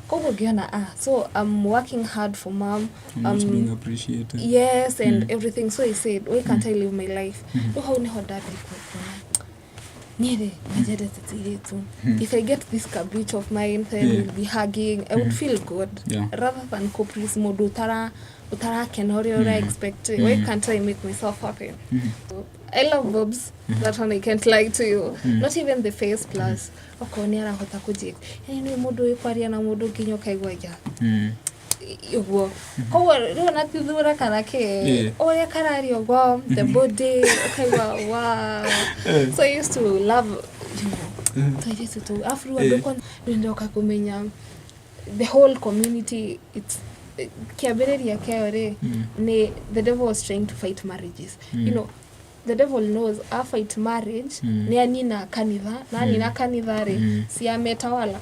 Koguo ngĩona, ah, so I'm working hard for mom. I'm not being appreciated. Yes, and everything. So I said, why can't I live my life? Rĩu hau nĩho ndambire kuona niĩ rĩ nĩnjendete tũirĩtu. If I get this kabitch of mine, then we'll be hugging, I would feel good rather than kũplease mũndũ ũtarakena ũrĩa ũra expect. Why can't I make myself happy? I love boobs, that one I can't lie to you. Not even the face, plus okorwo nĩ arahota kũnjĩ, yani nĩ mũndũ wĩ kwaria na mũndũ nginya ũkaigua ja ũguo. Koguo rĩu ona ti thura kana kĩ, ũrĩa kararia ũguo, the body, ũkaigua wow. So I used to love tũirĩtu tũu. Arabu rĩu andũ rĩu ndoka kũmenya the whole community, it's kĩambĩrĩria kĩayo rĩ, nĩ the devil was trying to fight marriages. The devil knows a fight marriage, nĩ anina kanitha, na anina kanitha rĩ, si ametawala.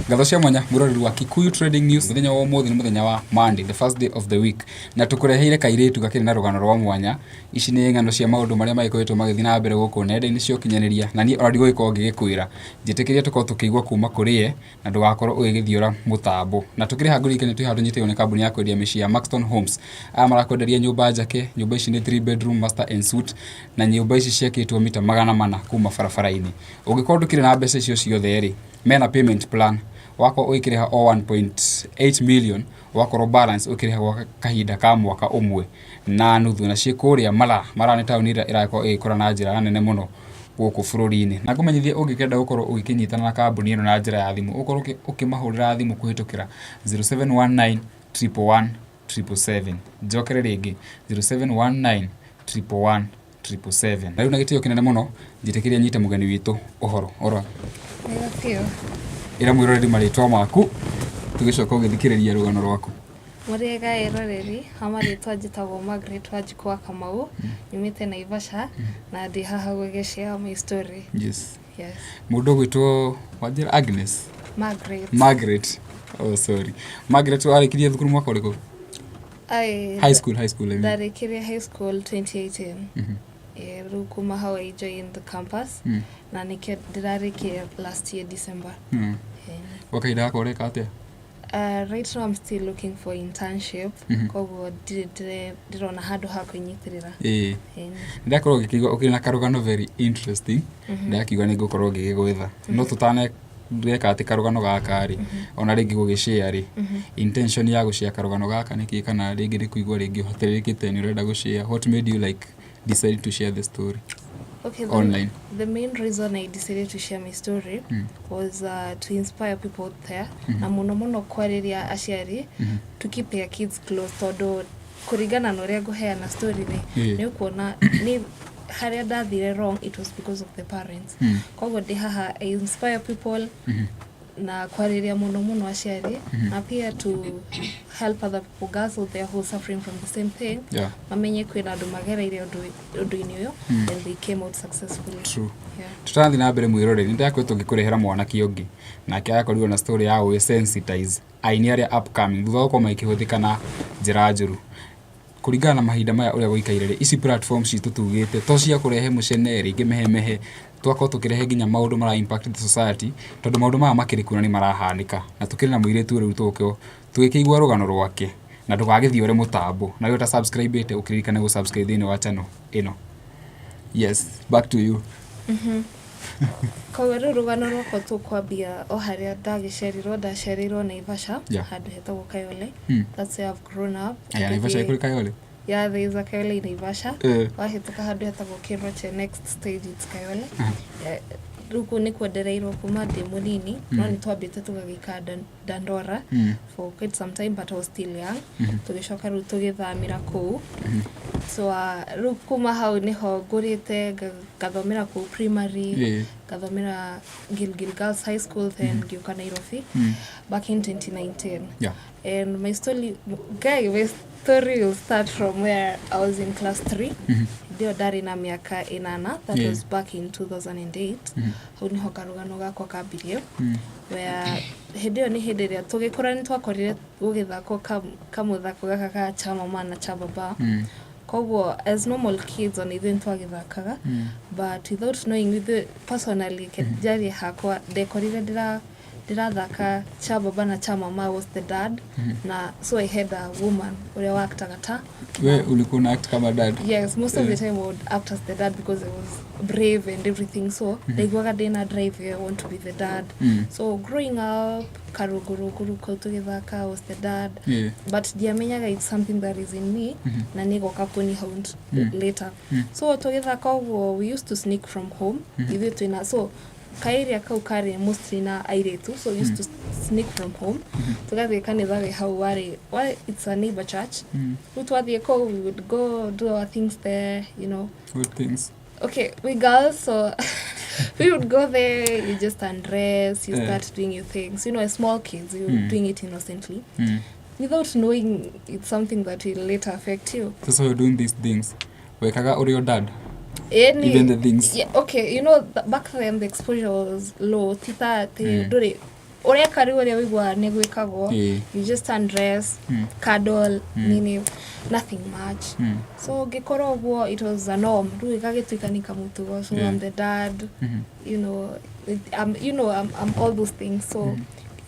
Ngatho cia mwanya mwĩroreri wa Kikuyu Trading News. Mũthenya wa ũmũthĩ nĩ mũthenya wa Monday, the first day of the week, na tũkũreheire kairĩtu gakĩrĩ na rũgano rwa mwanya. Ici nĩ ng'ano cia maũndũ marĩa magĩkoretwo magĩthiĩ na mbere gũkũ nenda-inĩ cia ũkinyanĩria, na niĩ ona ndigũgĩkorwo ngĩgĩkwĩra, njĩtĩkĩria tũkorwo tũkĩigua kuma kũrĩ ye na ndũgakorwo ũgĩgĩthiũra mũtambo. Na tũkĩrĩ haha, ngũririkanie twĩ haha tũnyitĩrĩirwo nĩ kambuni ya kwendia mĩciĩ ya Maxton Homes. Aya marakwenderia nyũmba njake. Nyũmba ici nĩ 3 bedroom master en suite, na nyũmba ici ciakĩtwo mita 400 kuma barabara-inĩ. Ũngĩkorwo ndũkĩrĩ na mbeca icio ciothe rĩ, mena payment plan, wakorwo ũgĩkĩrĩha o 1.8 million, wakorwo balance ũkĩrĩha gwa kahinda ka mwaka ũmwe na nuthu. Na ciĩ kũrĩa Mara. Mara nĩ taũni ĩrĩa ĩrakorwo ĩgĩkũra na njĩra nene mũno gũkũ bũrũri-inĩ. Na ngũmenyithie, ũngĩkenda gũkorwo ũgĩkĩnyitana na kambuni ĩno na njĩra ya thimũ, ũkorwo ũkĩmahũrĩra thimũ kũhĩtũkĩra 0719 111 777. Njokere rĩngĩ, 0719 111 777. Na rĩu na gĩtĩo kĩnene mũno, njĩtĩkĩria nyite mũgeni witũ ũhoro oro. Wega biũ. Ĩra mwĩroreri marĩtwa maku, tũgĩcoka ũgĩthikĩrĩria rũgano rwaku. Mũrĩega eroreri, ha marĩtwa njĩtagwo Margaret Wanjikũ wa Kamau, nyumĩte Naivasha na ndĩ haha gũgĩ share my story. Yes. Mũndũ ũgwĩtwo wanjĩra Agnes? Margaret. Margaret, oh sorry, Margaret. Warĩkirie thukuru mwaka ũrĩkũ? I High school, high school, I mean. Ndarĩkirie high school 2018. Rĩu kuma hau I joined the campus na nĩkĩo ndĩrarĩkirie last year December. Gwa kahinda gaka ũreka atĩa? Right now I'm still looking for internship, koguo ndirĩ ndĩrona handũ ha kwĩnyitĩrĩra. Ndakorwo ngĩkĩigua ũkĩrĩ na karũgano very interesting, ndakiuga nĩ ngũkorwo ngĩgĩgwetha. No tũtane ndeka atĩ karũgano gaka rĩ, ona rĩngĩ gũgĩshare rĩ, intention ya gũshare karũgano gaka nĩkĩ? Kana rĩngĩ nĩ kũigua rĩngĩ ũhatĩrĩrĩkĩte nĩ ũrenda gũshare? What made you like decide to share the story Okay, online? The main reason I decided to share my story was to inspire people out there, na mũno mũno kwarĩria aciari to keep their kids close, tondũ kũringana na ũrĩa ngũheana story rĩ, nĩ ũkuona nĩ harĩa ndathire wrong, it was because of the parents. Koguo ndĩ haha I inspire people na kwarĩria mũno mũno aciari, na pia to help other people, girls out there who are suffering from the same thing, mamenye kwĩna andũ magereire ũndũ-inĩ ũyũ and they came out successfully. True. Yeah. Tũtarathiĩ na mbere, mwĩroreri, nĩ ndakoretwo ngĩkũrehera mwanake ũngĩ, nake agakorirwo na story ya gũgĩ sensitize aini arĩa upcoming thutha wa gũkorwo magĩkĩhũthĩka na njĩra njũru. Kũringana na mahinda maya ũrĩa gũikaire rĩ, ici platform citũ tugĩte to cia kũrehe mũcene rĩngĩ mehemehe, twakorwo tũkĩrehe nginya maũndũ mara impact the society, tondũ maũndũ maya makĩrĩ kuo na nĩ marahanĩka. Na tũkĩrĩ na mũirĩtu rĩu, tũgũkĩo tũgĩkĩigua rũgano rwake, na ndũgagĩthiore mũtambo na rĩu ũta subscribe ĩte, ũkĩririkane gũ subscribe thĩinĩ wa channel ĩno. Yes, back to you. Koguo rĩu rũgano rwakwa tũkwambia o harĩa ndagĩciarirwo. Ndaciarĩirwo Naivasha, handũ hetagwo Kayole. That's where I've grown up. Aya, Naivasha ĩkũrĩ Kayole? Yeah, there is a Kayole in Naivasha. Wahĩtũka handũ hetagwo Keroche, next stage it's Kayole. Rĩu kũu nĩkuo ndereirwo kuma ndĩ mũnini, no nĩ twambĩte tũgagĩikara Dandora for quite some time, but I was still young. Tũgĩcoka rĩu tũgĩthamĩra kũu. So rĩu kuma hau nĩho ngũrĩte, ngathomera kũu primary, ngathomera Gilgil Girls High School, then ngĩũka Nairobi back in 2019. And my story, guy, my story will start from where I was in class 3. Hĩndĩ ĩyo ndarĩ na mĩaka 8. That was back in 2008. Hau nĩho karũgano gakwa kambirie, where hĩndĩ ĩyo nĩ hĩndĩ ĩrĩa tũgĩkũra nĩ twakorire gũgĩthakwo kamũthako gaka ka cha mama na cha baba. Koguo as normal kids ona ithuĩ nĩtwagĩthakaga, but without knowing ithuĩ personally, njarie hakwa, ndekorire ndĩrathaka cha baba na cha mama. I was the dad, na so I had a woman ũrĩa waaktaga ta We ulikuwa una act kama dad? Yes, most of the time I would act as the dad because I was brave and everything, so ndaiguaga ndĩna drive, I want to be the dad. So growing up, karũngũrũngũrũ kau tũgĩthaka, I was the dad, but ndiamenyaga it's something that is in me na nĩgoka kũni haunt later. So tũgĩthaka ũguo, we used to sneak from home, ithuĩ twĩna, so kaĩria kau karĩ mostly na airĩtu, so we used to sneak from home, tũgathiĩ kanitha wĩ hau warĩ, it's a neighbor church. Rĩu twathiĩ kũu, we would go do our things there. Good things? Okay, we girls, so we would go there, you just undress, you start doing your things, as small kids, you're doing it innocently without knowing it's something that will later affect you. Sasa you're doing these things, wekaga ũrĩ o dad? Any, Even the things? Yeah, okay, back then the exposure was low, tita ti ndũrĩ ũreka rĩu ũrĩa ũiguaga nĩ gwĩkagwo. You just undress, cuddle, nini, nothing much. So ngĩkorwo ũguo, it was a norm, rĩu ĩgagĩtuĩka nĩ kamũtugo, so I'm the dad, I'm all those things. So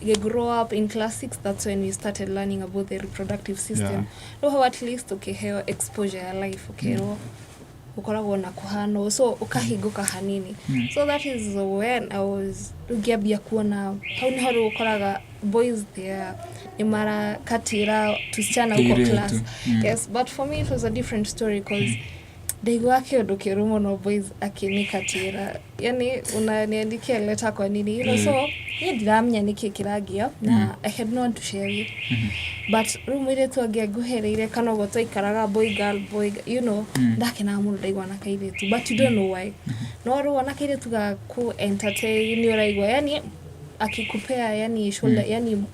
you grow up in class 6, that's when we started learning about the reproductive system. Rĩu hau at least ũkĩheo exposure ya life, ũkerwo ũkoragwo na kũhana, so ũkahingũka hanini. So that is when I was rĩu ngĩambia kuona hau nĩho rĩu ũkoraga boys there nĩ marakatĩra tusichana huko Kĩirĩtu. class. Yes, but for me it was a different story, cause ndaiguaga kĩũndũ kĩũru mũno, boys akĩnĩkatĩra, yani unaniandikia letter kwa nini? So niĩ ndiramenya nĩkĩ kĩrangia na I had no one to share with, but rĩu mũirĩtu angĩanguhĩrĩire kana ũguo twaikaraga boy girl boy girl, ndakenaga mũno ndaigua na kairĩtu, but you don't know why. No rĩu ona kairĩtu gaku entertain nĩ ũraigua yani akikupea yani shoulder, yani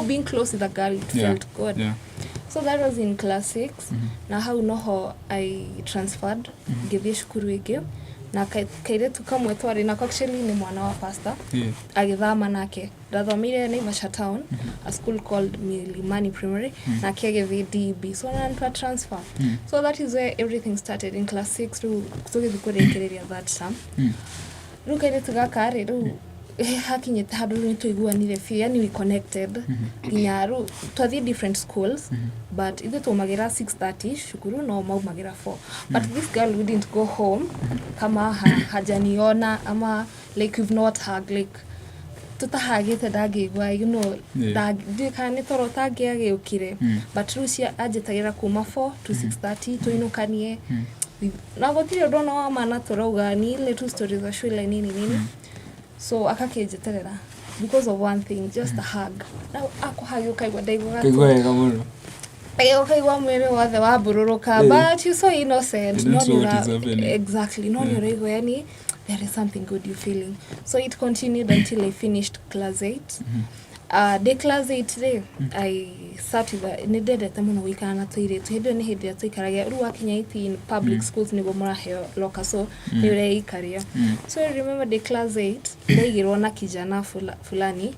being close with a girl, it felt good. So that was in class 6, na hau noho I transferred, ngĩthiĩ cukuru ĩngĩ na kairĩtu kamwe twarĩ nako, actually nĩ mwana wa pastor, agĩthama nake. Ndathomeire Naivasha town, a school called Milimani Primary, nake agĩthiĩ DB, so na nitwa transfer. So that is where everything started in class 6. Rĩu tũgĩthiĩ kũrĩkĩrĩria that term, rĩu kairĩtu gaka rĩ, rĩu hakinyĩte handũ rĩu nĩtũiguanire biũ, yani we connected nginya rĩu twathiĩ different schools, but ithuĩ twaumagĩra 6:30 cukuru, no maumagĩra 4, but this girl wouldn't go home kama hajaniona ama like we've not hugged, like tutahagĩte ndangĩigua. Ndiũĩ kana nĩ toro tangĩagĩũkire, but rĩu cia anjĩtagĩra kuma 4 to 6:30 tũinũkanie, na gũtirĩ ũndũ ona wa maana tũrauga, ni ile tu stories za shule, nini nini. So akakĩnjeterera because of one thing, just a hug. Na akũhagi ũkaigua, ndaiguaga Kaigua wega mũno. Ũkaigua mwĩrĩ wothe wambũrũrũka, but you so innocent. You don't No know what nĩ is happening. Exactly, no nĩ ũraigua yani there is something good you feeling. So it continued until I finished class 8. Ndĩ class 8 rĩ, I sat with nĩ ndendete mũno gũikara na tũirĩtu. Hĩndĩ ĩyo nĩ hĩndĩ ĩrĩa tũikaragia, rĩu wakinya 18, public schools nĩguo mũraheo locker, so nĩ ũreikaria. So I remember ndĩ class 8 ndaigĩrwo na kijana fulani,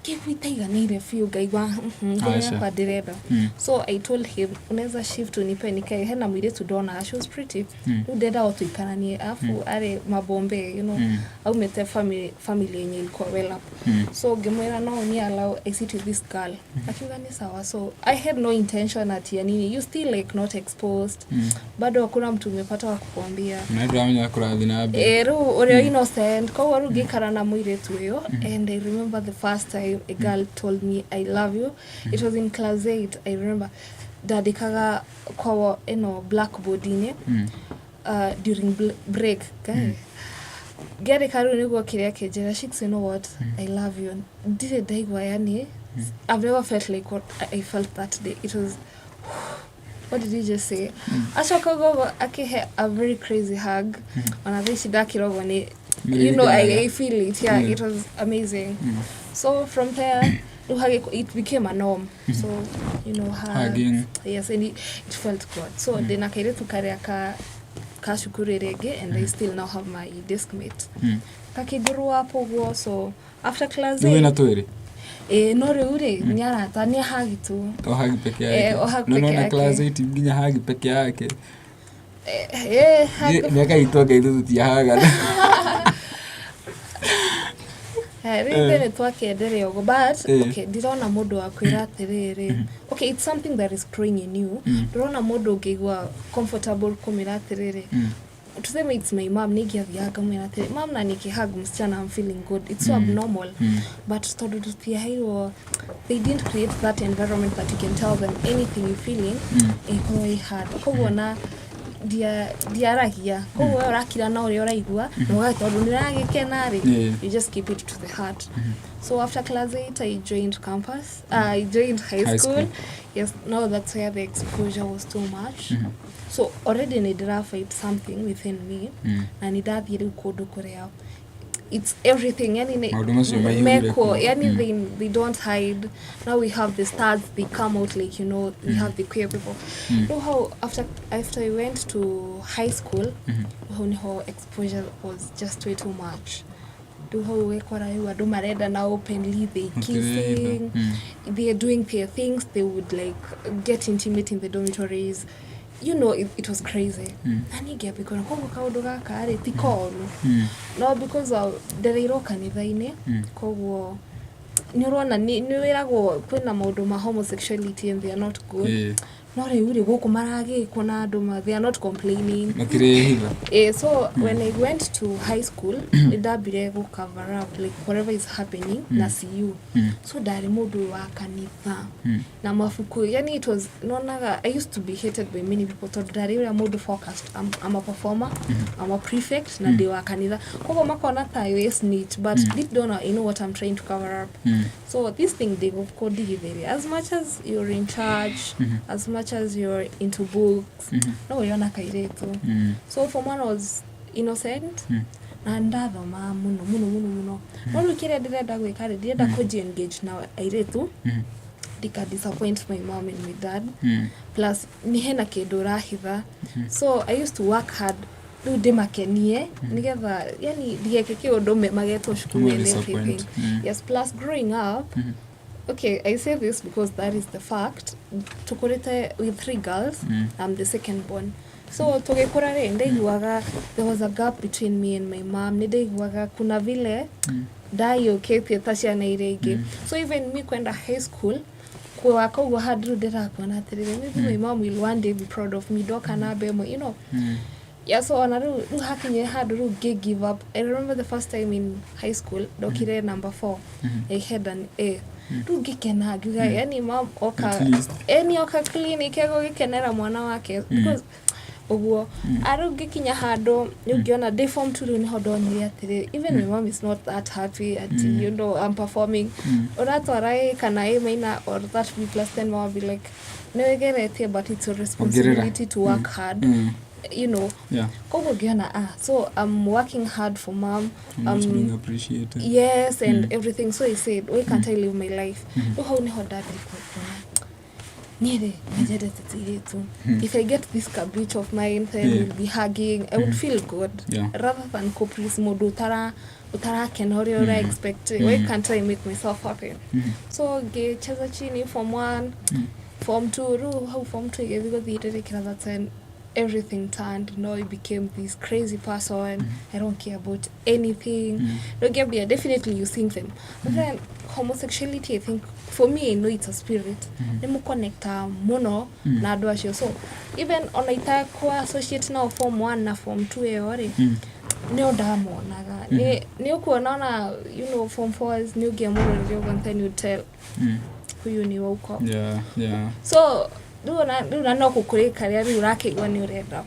kĩgu itaiganĩire biũ, ngaigua ngoro Aca. yakwa ndĩrenda. So I told him, "Unaweza shift unipe nikae hena mũirĩtu ndonaga, she was pretty, rĩu ndenda o tũikaranie, alafu arĩ mabombe, aumĩte family yenye ilikuwa well up." So ngĩmwĩra no ni allow I sit with this girl. Akiuga ni sawa. So I had no intention ati ya nini, you still like not exposed, bado hakuna mtu umepata wa kukuambia. Na ndũramenya kũrathiĩ na mbere. Ĩ, rĩu ũrĩa innocent, koguo rĩu ngĩikara na mũirĩtu ũyũ, and I remember the first time a girl told me "I love you", it was in class 8. I remember ndandĩkaga kwa ĩno blackboard-inĩ during break guy ngĩandĩka, rĩu nĩguo kĩrĩa kĩnjĩra, "Shix, you know what, I love you." Ndirĩ ndaigua, yani I've never felt like what I felt that day. It was, "What did you just say?" Acoka ũguo akĩhe a very crazy hug. Ona thaa ici ndakĩra ũguo nĩ I feel it, yeah. It was amazing. So from there rĩu it became a norm, so hug, Hugging. Yes, and it felt good. So ndĩna kairĩtu karĩa ka cukuru ĩrĩa ĩngĩ, and I still now have my desk mate, kakĩ grow up ũguo. So after class Rĩu wĩna eight, twĩrĩ? Ĩĩ, no rĩu rĩ, nĩ arata, nĩ hug tu. To hug peke Eh, yake. o hug No peke nona yake. class 8 nginya hug peke yake. Eh, hug. Mĩaka itũ anga ithuĩ tũtiahagana. Eh, rĩu ithuĩ nĩ twakendere ũguo, but Eh. okay, ndirona mũndũ wa kwĩra atĩrĩrĩ, okay, it's something that is growing in you. Ndĩrona mũndũ ũngĩigua comfortable kũmĩra atĩrĩrĩ, tuseme it's my mom, nĩngĩathiaga ngamwĩra atĩrĩ, "Mom, na nikihug msichana I'm feeling good." It's so abnormal, but tondũ tũtiaheirwo, they didn't create that environment that you can tell them anything you feeling, ĩkorwo ĩ hard. Koguo na ndiaragia, koguo we ũrakira na ũrĩa ũraigua na ũgaga tondũ nĩ ũragĩkena rĩ, you just keep it to the heart. So after class 8 I joined campus, I joined high High school. school. Yes, now that's where the exposure was too much. So already nĩ ndĩra fight something within me, na nĩ ndathiĩ rĩu kũndũ kũrĩa it's everything, yani Maũndũ macio maihũire meko kuo. Yani they don't hide. Now we have the stars, they come out like, we have the queer people. Know how after I went to high school, hau niho exposure was just way too much. Rĩu hau ũgĩkora rĩu andũ marenda na openly, they kissing, they are doing their things, they would like get intimate in the dormitories, it was crazy. Na ningĩ ambikora koguo kaũndũ gaka rĩ ti koru, no because of ndereirwo kanitha-inĩ, koguo nĩ ũrona nĩ wĩragwo kwĩna maũndũ ma homosexuality and they are not good. No rĩu rĩ, gũkũ maragĩkwo na andũ they are not complaining. Matirehitha. Eh, so when I went to high school, nĩ ndambire gũ cover up like whatever is happening na CU. So ndarĩ mũndũ wa kanitha na mabuku, yani it was nonaga I used to be hated by many people tondũ ndarĩ ũrĩa mũndũ focused. I'm a performer, I'm a prefect na ndĩ wa kanitha, koguo makona tayo ĩ snitch, but deep down I know what I'm trying to cover up. So this thing ndĩgũkũndigithĩria, as much as you're in church, as much as you're into books, no ũrĩona kairĩtu. So for one I was innocent na ndathomaga mũno mũno mũno mũno, no rĩu kĩrĩa ndĩrenda gwĩka rĩ, ndĩrenda kũji engage na airĩtu ndika disappoint my mom and my dad, plus nĩ hena kĩndũ ũrahitha. So I used to work hard rĩu ndĩmakenie nĩgetha yani ndigeke kĩũndũ magetwo cukuru and Disappoint. everything. Yes, plus growing up, okay, I say this because that is the fact, tũkũrĩte with three girls. I'm the second born, so tũgĩkũra rĩ, ndaiguaga there was a gap between me and my mom. Nĩ ndaiguaga kuna vile ndaiũkĩtie ta ciana iria ingĩ. So even me kwenda high school kwaka ũguo handũ rĩu ndĩrakuona atĩrĩrĩ, maybe my mom will one day be proud of me ndoka namba ĩmwe. Yeah, so ona rĩu hakinyire handũ rĩu ngĩ give up. I remember the first time in high school ndokire number 4. I had an A. Rĩu ngĩkena ngiuga, yani mam oka At least. eni oka clinic egũgĩkenera mwana wake because ũguo arĩu ngĩkinya handũ nĩ ũngĩona ndĩ form 2, rĩu nĩho ndonire atĩrĩ, even my mom is not that happy at I'm performing, ũratwara A kana A minor or that B plus, then mom will be like, nĩ wĩgeretie, but it's your responsibility to work hard. Koguo ngĩona, ah, so I'm working hard for mom. I'm not being appreciated. Yes, and everything. So I said, why can't I live my life? Rĩu hau nĩho ndambire kuona niĩ rĩ, nĩnjendete tũirĩtu. If I get this kabitch of mine, then we'll be hugging, I would feel good rather than kũplease mũndũ ũtarakena ũrĩa ũra expect. Why can't I make myself happy? So ngĩcheza chini form 1, form 2. Rĩu hau form 2 igĩthiĩ gũthiĩ ndĩrĩkĩra, that's when everything turned. Now I became this crazy person. I don't care about anything. Don't get me, definitely you sing them, but then homosexuality, I think for me, I know it's a spirit. Nĩ mũconnecta mũno na andũ acio, so even ona itakwa associate nao form 1 na form 2 ĩyo rĩ, nĩ ndamonaga nĩ ũkuona ona form 4 nĩ ũngĩamũrorire ũguo and then you tell huyu ni wa uko. So rĩu ona no gũkũrĩka rĩu ũrakĩigua nĩ ũrenda.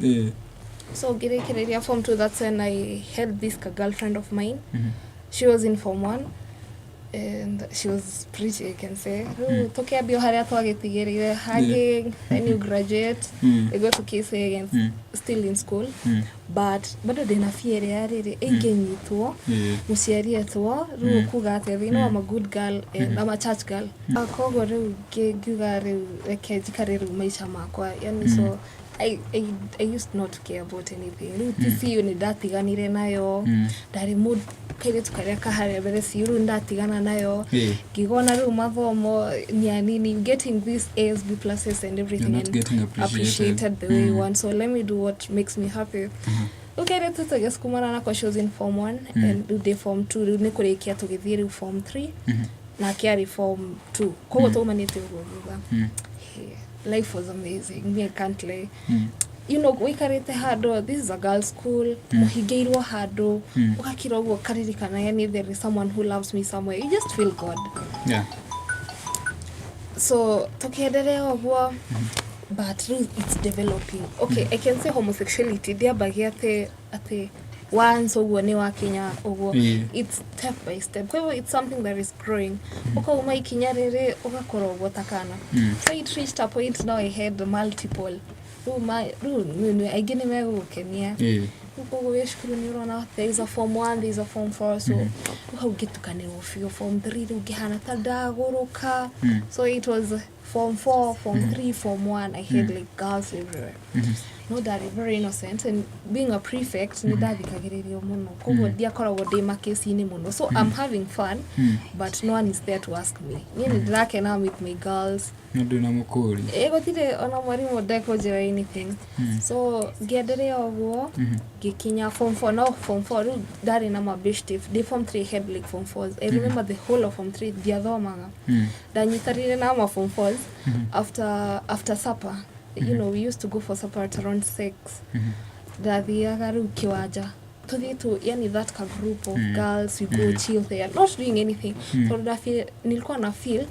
So ngĩrĩkĩrĩria form 2, that's when I had this girlfriend of mine. She was in form 1 and she was pretty, I can say. Rĩu tũkĩambia o harĩa twagĩtigĩrĩire, hugging, then you graduate, you go to kissing and still in school, but bado ndĩna fear ĩrĩa rĩrĩ ĩngĩnyitwo, mũciari etwo rĩu kuga atĩa. They know I'm a good girl and I'm a church girl. Ah, koguo rĩu ngiuga rĩu reke njikare rĩu maica makwa, yani so I used not to care about anything. Rĩu TCU nĩ ndatiganire nayo. Ndarĩ kairĩtu karĩa kaharĩa mbere CU, rĩu ndatigana nayo. Ngĩgona rĩu mathomo ni anini, getting these A's, B pluses and everything, You're not and getting appreciated. Appreciated the way you want, so let me do what makes me happy. Okay, rĩu tũgĩsukumana nako. She was in form 1 and rĩu ndĩ form 2, rĩu nĩ kũrĩkia tũgĩthiĩ rĩu form 3, nake arĩ form 2, koguo taumanĩte ũguo thutha. Yeah, life was amazing, me, I can't lie. Wĩikarĩte handũ, this is a girl school, mũhingĩirwo handũ, ũgakira ũguo ũkaririkana, yani there is someone who loves me somewhere, you just feel God. So tukiendelea ũguo, but rĩu it's developing. Okay, I can say homosexuality ndĩambagia atĩ once ũguo nĩ wakinya ũguo. It's step by step, kwa hivyo it's something that is growing. Ũkauma ikinya rĩrĩ, ũgakora ũguo ta kana. So it reached a point now I had multiple. Rĩu aingĩ nĩ megũgũkenia. Rĩu koguo wĩ cukuru nĩ ũrona there is a form 1, there is a form 4, so rĩu hau ngĩtukanĩrwo biũ. Form 3 rĩu ngĩhana ta ndagũrũka. So it was form 4, form 3, form 1, I had like girls everywhere. No ndarĩ very innocent, and being a prefect nĩ ndathikagĩrĩrio mũno, koguo ndiakoragwo ndĩ makĩci-inĩ mũno. So I'm having fun, but no one is there to ask me. Niĩ nĩ ndĩrakena with my girls. Nĩ ndũ na mũkũri. Ĩ, gũtirĩ ona mwarimũ ndekũnjĩra anything. So ngĩenderea ũguo, ngĩkinya form 4. No form 4 rĩu ndarĩ na mabeshte. Ndĩ form 3 I had like form 4s. I remember the whole of form 3 ndiathomaga. Ndanyitanire na ma form 4s after supper. We used to go for supper at around 6. Ndathiaga rĩu kĩwanja, tũthiĩ tu, yani that ka group of girls, we go chill there, not doing anything. So ndafeel, nilikuwa na feel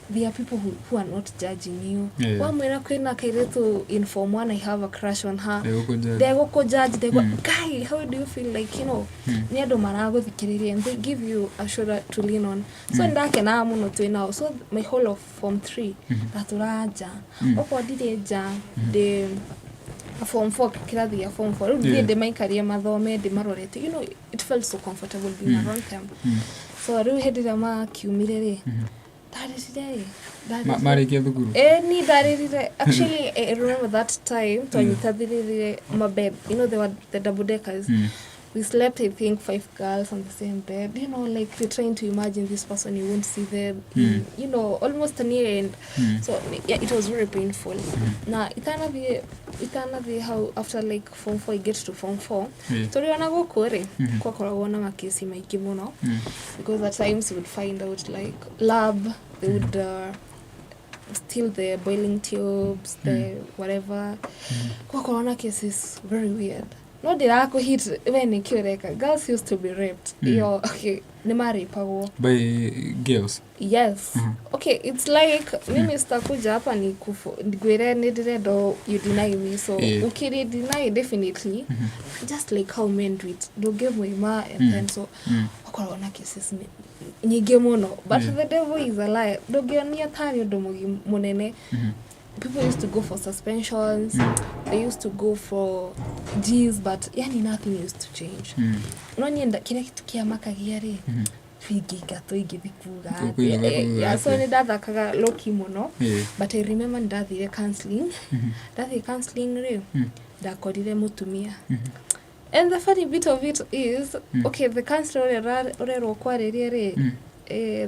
there are people who are not judging you. Wamwĩra kwĩna kairĩtu in form 1, I have a crush on her, Ndegũkũjudge. Ndegũkũjudge, ndegũ guy, how do you feel like, nĩ andũ maragũthikĩrĩria and they give you a shoulder to lean on. So ndakenaga mũno twĩ nao. So my whole of form 3 ndatũraga nja. Okorwo ndirĩ nja, ndĩ form 4, kĩrathi gĩa form 4 rĩu thiĩ ndĩmaikarie mathome ndĩmarorete. It felt so comfortable being around them. So rĩu hĩndĩ ĩrĩa makiumire rĩ, ndarĩrire rĩ. Marĩkia thukuru. Eh, ni ndarĩrire. Actually, I remember that time twanyitanĩrire mabed, they were the double deckers. We slept, I think, five girls on the same bed. Like you're trying to imagine this person, you won't see them in, almost near end. So yeah, it was very painful. Na itanathiĩ hau, after like form 4, I get to form 4, tũrĩ ona gũkũ rĩ, kwakoragwo na makesi maingĩ mũno, because at times you would find out like lab, they would steal the boiling tubes, the whatever. Kwakorwo na cases very weird. No ndirakũhit we nĩkĩ ũreka. Girls used to be raped. Iyo, okay, nĩ marĩpagwo. By girls? Yes. Okay, it's like mimi sitakuja hapa ni ngwĩre nĩ ndĩrenda, you deny me, so ukiri deny, definitely, just like how men do it, ndũngĩmwĩma and then so wakoragwo na cases nyingĩ mũno, but the devil is a liar. Ndũngĩonia tarĩ ũndũ mũnene. People used to go for suspensions, they used to go for Gs, but yani nothing used to change. No niĩ kĩrĩa kitu kĩamakagia rĩ, ingĩingatwo ingĩthi kuga Ũkũinũka atĩa? kuga Yeah, so atĩa? nĩ ndathakaga loki mũno. But I remember ndathire counseling. Ndathiĩ counseling rĩ, ndakorire mũtumia, and the funny bit of it is, okay, the counselor ũrĩa ũrerwo kwarĩria rĩ,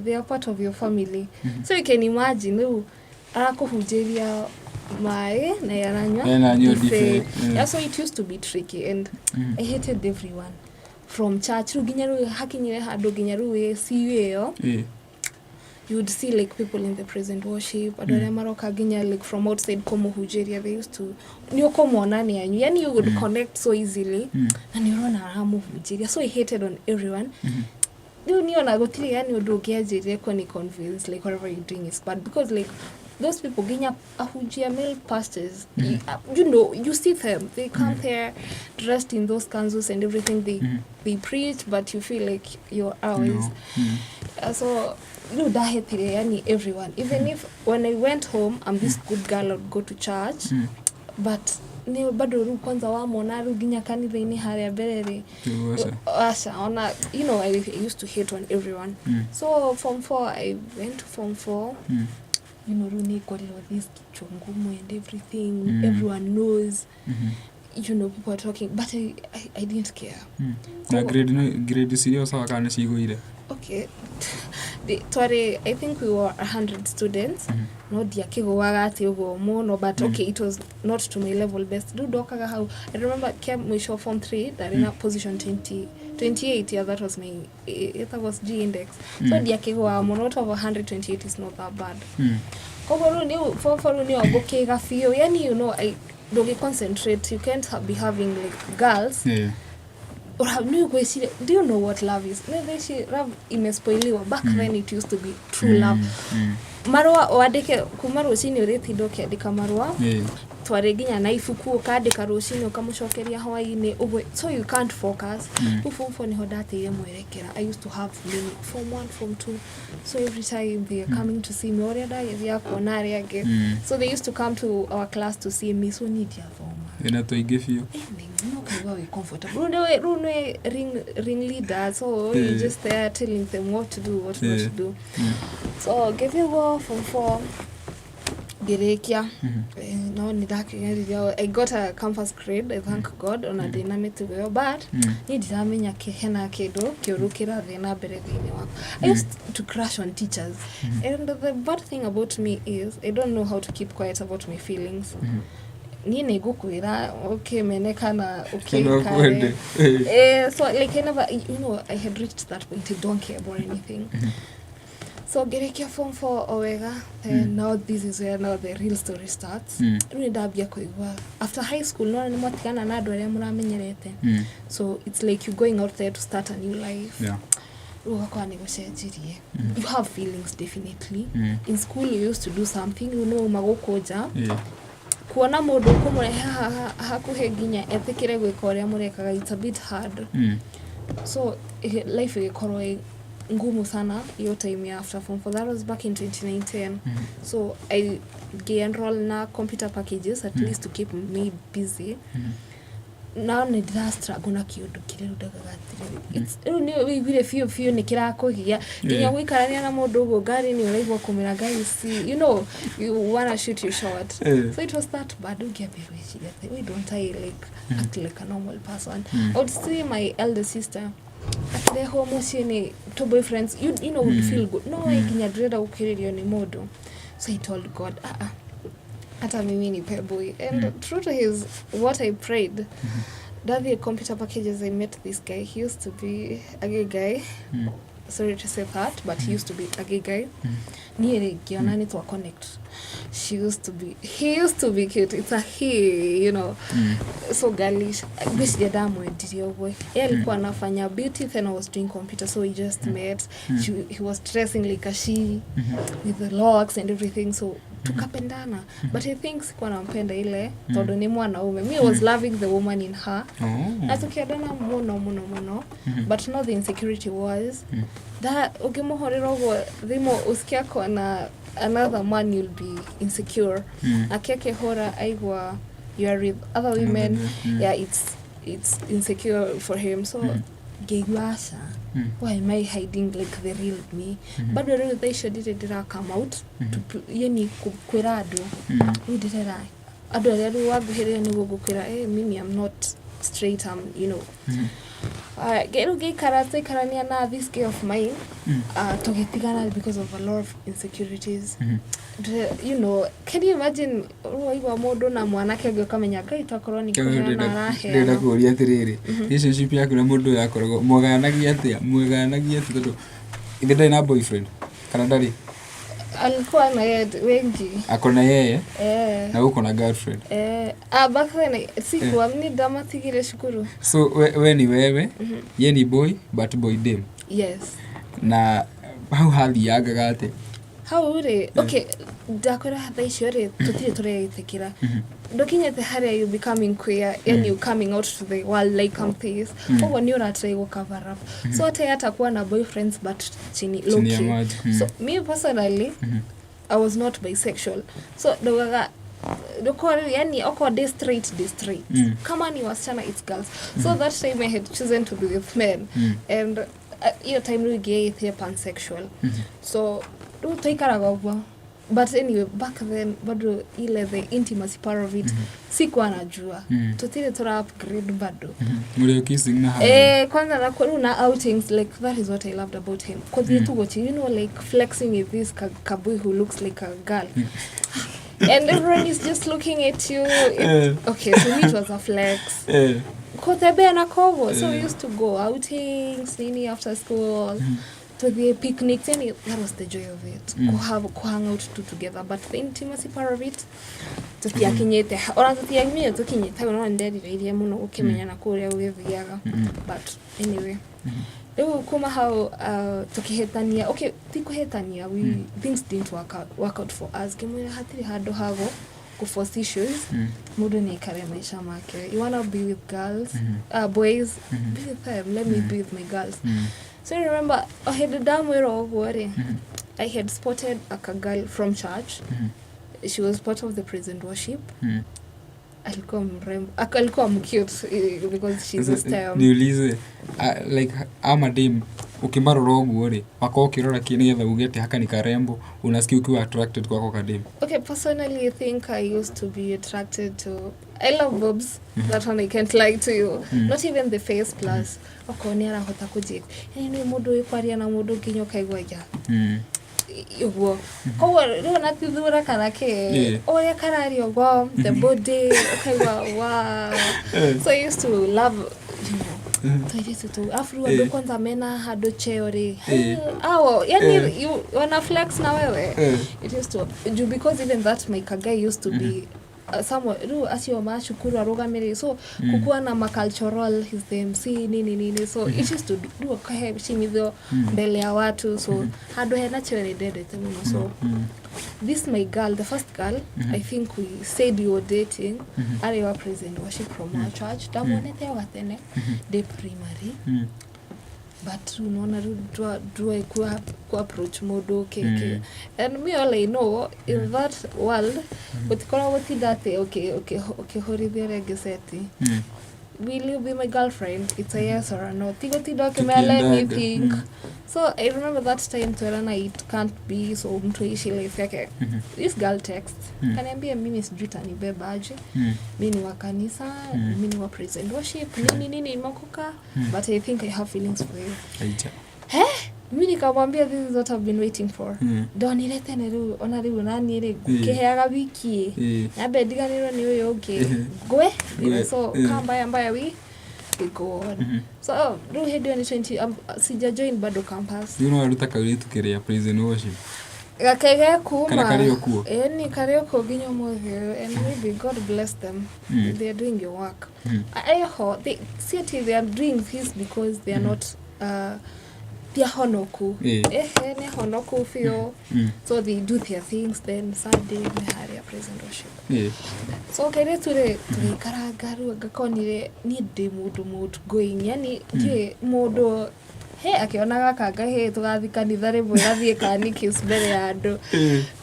they are part of your family. So you can imagine rĩu arakũhunjĩria maĩ na aranyua Ena anyua ndibei. ndibei. Yeah, so it used to be tricky and I hated everyone from church. Rĩu nginya rĩu hakinyire handũ nginya rĩu wĩ CU ĩyo, you would see like people in the present worship, andũ arĩa maroka nginya like from outside kũmũhunjĩria, they used to, nĩ ũkũmona nĩ anyu, yani you would connect so easily, na nĩ ũrona aramũhunjĩria. So I hated on everyone. Rĩu niĩ ona gũtirĩ yani ũndũ ũngĩanjĩrire kũni convince like whatever you're doing is bad, because like those people, nginya ahunjia, male pastors, you see them, they come there dressed in those kanzus and everything, they preach, but you feel like you're always No. So rĩu ndahetire yani everyone. Even if when I went home, I'm this good girl, I'd go to church, but nĩ bado rĩu kwanza wamona rĩu nginya kanitha-inĩ harĩa mbere rĩ, Kĩguoca. Aca ona, I used to hate on everyone. So form 4, I went to form 4. Rĩu nĩ ngorirwo this kichwa ngumu and everything. Everyone knows. People are talking, but I didn't care. Na grade grade cirio sawa kana nĩ cigũire? Okay, twarĩ, I think we were 100 students. No ndiakĩgũaga atĩ ũguo mũno, but okay, it was not to my level best. Rĩu ndokaga hau, I remember kia mũico form 3 ndarĩ na position 20 28. Yeah, that was my ĩtagwo G index, so ndiakĩgũaga mũno. Out of 128 is not that bad. Koguo rĩu nĩ form 4, rĩu nĩyo ngũkĩga biũ, yani I ndũngĩ concentrate. You can't be having like girls. Nĩ ũgwĩciria, do you know what love is? Nĩ thaa ici love imespoiliwa. Back then it used to be true love. Marũa wandĩke kuma rũcinĩ, ũrĩtinda ũkĩandĩka marũa. Twarĩ nginya na ibuku, ũkandĩka rũcinĩ, ũkamũcokeria hwaĩ-inĩ ũguo, so you can't focus. Rĩu form 4 nĩho ndateire mwerekera. I used to have many, form 1, form 2, so every time they are coming to see me, ũrĩa ndagĩthiaga kuona arĩa angĩ. So they used to come to our class to see me, so niĩ ndiathoma. Ĩna tũingĩ biũ. No kaigua wĩ comfortable. Rĩu nĩ ring leader, so you just there telling them what to do, what not to do. So ngĩthiĩ ũguo form 4 ngĩrĩkia. No nĩ ndakĩgeririe. I got a campus grade, I thank God, ona ndĩna mĩtugo ĩyo, but niĩ ndiramenya hena kĩndũ kĩũru kĩrathiĩ na mbere thĩinĩ wakwa. I used to crush on teachers, and the bad thing about me is I don't know how to keep quiet about my feelings. Niĩ nĩ ngũkwĩra ũkĩmene kana Kana ũkĩkare. ũkwende. So like I never, I had reached that point. I don't care about anything. So ngĩrĩkia form 4 o wega. Then now this is where now the real story starts. Rĩu nĩ ndambia kũigua after high school, nona nĩ mwatigana na andũ arĩa mũramenyerete. So it's like you going out there to start a new life. Rĩu ũgakora nĩ gũcenjirie. You have feelings, definitely. In school you used to do something, uma gũkũ nja, kuona mũndũ ũkũmũrehe haha hakuhĩ nginya etĩkĩre gwĩka ũrĩa mũrekaga, it's a bit hard. So life ĩgĩkorwo ĩ ngumu sana hiyo time ya after form 4. That was back in 2019. So I ngĩ-enroll na computer packages, at least to keep me busy. Now nĩ ndĩra struggle na kĩũndũ kĩrĩa rĩu ndaugaga atĩrĩrĩ, rĩu nĩ wĩiguire biũ biũ nĩ kĩrakũgia nginya gũikarania na mũndũ ũguo ngari nĩ ũraigua kũmĩra ngai ici, you wanna shoot you short. So it was that bad. Ũngĩambia gwĩciria atĩ why don't I like act like a normal person? I would see my elder sister akĩrehwo mũciĩ nĩ two boyfriends, would feel good. No we nginya ndĩrenda gũkĩrĩrio nĩ mũndũ. So I told God, ah, ah, hata mimi nipe boy. And true to his what I prayed, ndathiĩ computer packages, I met this guy. He used to be a gay guy. Sorry to say that, but he used to be a gay guy. Niĩ rĩ ngĩona nĩ twa connect. She used to be He used to be cute. It's a he, so girlish. Ngwĩciria ndamwendirie ũguo. Yeye alikuwa anafanya beauty, then I was doing computer, so we just met. He was dressing like a she with the locks and everything, so tukapendana. But I think sikuwa nampenda ile tondũ nĩ mwanaume. Me was loving the woman in her. Na tukiendana mũno mũno mũno, but now the insecurity was that ũngĩmũhũrĩra ũguo thimũ ũsikia kona another man, you'll be insecure. Ake akĩhũra aigua you are with other women. Yeah, it's insecure for him, so ngĩigua aca, why am I hiding like the real me? Bado rĩu thaa icio ndirĩ ndĩra come out to yani kwĩra andũ. Rĩu ndĩrera andũ arĩa rĩu wanguhĩrĩria nĩguo ngũkwĩra, hey, mimi am not straight, am rĩu ngĩikara twaikarania na this guy of mine, tũgĩtigana because of a lot of insecurities. Can you imagine rĩu waigua mũndũ na mwanake ũngĩ ũkamenya Ngai tokorwo nĩ kũheana Ndĩrenda araheana. Kũria atĩrĩrĩ, relationship yaku na mũndũ ũyũ yakoragwo mwagayanagia atĩa? Mwagayanagia atĩa tondũ ithe ndarĩ na boyfriend kana ndarĩ? Alikuwa na yeye wengi. Ako na yeye? Eh. Na uko na girlfriend? Eh, ah, back then sikuwa ni ndamatigire cukuru. So we ni wewe, ye ni boy, but boy dame? Yes. Na hau hathiangaga atĩa? Hau rĩ, okay, ndakwĩra thaa icio rĩ tũtirĩ tũreĩtĩkĩra, ndũkinyĩte harĩa you becoming queer, yani you coming out to the world like I'm this. Koguo nĩ ũratry gũ cover up, so hata yeye atakuwa na boyfriends but chini, low Chini ya key. maji. So me personally, I was not bisexual, so ndaugaga ndũkorwo yani okorwo ndĩ straight, ndĩ straight. Kama ni wasichana, it's girls. So that time I had chosen to be with men, and hiyo time rĩu ingĩĩtire pansexual. So rĩu twaikaraga ũguo. But anyway, back then bado ile the intimacy part of it sikuwa najua. Tutire tura upgrade bado. Mũrĩ kissing na hug. Eh, kwanza na kwenu na outings, like that is what I loved about him. Cause mm. tu you know, like flexing with this kaboy who looks like a girl. And everyone is just looking at you. Okay, so me it was a flex. Kutembea na kogo. So we used to go outings, nini after school. To the picnics, yani that was the joy of it. Kuhave kuhang out two together, but the intimacy part of it tutiakinyite, ona tutiakinyite, tukinyite no nderirĩirie mũno gũkĩmenya na kũrĩa gũgĩthiaga. But anyway, rĩu kuma hau tukĩhĩtania, okay, ti kũhĩtania, we things didn't work out for us. Ngĩmwĩra hatirĩ handũ hago kũ-force issues. Mũndũ nĩ aikare maica make. You wanna be with girls, boys, be with them, let me be with my girls. So I remember o hĩndĩ ndamwĩra ũguo rĩ, I had spotted a girl from church. She was part of the praise and worship. Alikuwa mrembo, alikuwa mcute, because she's a STEM. Niulize, like ama dem ukimarora ũguo rĩ, wakorwo ũkĩrora kĩ nĩgetha uge atĩ haka ni karembo, unasikia ukiwa attracted kwako kadem? Okay, personally, I think I used to be attracted to. I love boobs. That one I can't lie to you. Not even the face plus. Okorwo nĩ arahota kũnjĩ. Yani nĩ mũndũ wĩ kwaria na mũndũ nginya ũkaigua ja. Ũguo. Koguo rĩu na tithura kana kĩ. Ũrĩa kararia ũguo, the body, ũkaigua wow. So I used to love tũirĩtu tũu. Alafu rĩu andũ kwanza mena handũ cheo rĩ. Ao, yani you wana flex na wewe. It used to ju because even that my guy used to be somewhere rĩu acio macukuru arũgamĩrĩri, so kukuwa na macultural, he's the MC, nini nini, so it used to be rĩu akaheshimithio mbele ya watu, so handũ hena cheo nĩ ndendete mũno. So this my girl, the first girl, I think we said we were dating, arĩ wa praise and worship from our church. Ndamuonete o gatene ndĩ primary, but rĩu nona rĩu ndwai ku approach mũndũ kĩkĩ. And me, all I know in that world, gũtikoragwo gũtinda atĩ ũkĩhũrithia ũrĩa ũngĩ seti. Will you be my girlfriend? It's a yes or a no. Ti gũtinda ũkĩmera let me Tukiendaga. think. So I remember that time twerana it can't be, so mtu aishi life yake. This girl text, kaniambia mimi sijui tanibeba aje. Mi ni wa kanisa, mi ni wa praise and worship, nini nini, nimeokoka, but I think I have feelings for you. Aija. Mi nikamwambia this is what I've been waiting for. Ndonire tene rĩu ona rĩu nani rĩ ngũkĩheaga wiki nyambe ndiganĩrwo nĩ ũyũ ũngĩ ngwe. Ngwe, So kaa mbaya mbaya we go on. So rĩu hĩndĩ ĩyo nĩ 20, sija join bado campus. Rĩu no waruta kairĩtu kĩrĩa praise and worship? Gake gekuma. Kana karĩ o kuo? Ĩni karĩ o kuo nginya ũmũthĩ ũyũ, and maybe God bless them. They are doing your work. Aiho they see ati they are doing this because they are not ti ahonoku. Ehe, nĩ ahonoku biũ. So they do their things, then Sunday nĩ harĩa praise and worship. So kairĩtu rĩ tũgĩikaranga rĩu ngakonire niĩ ndĩ mũndũ mood going, yani ndiũĩ mũndũ he akĩona gaka he tũgathiĩ kanitha rĩmwe gathiĩ kanikis mbere ya andũ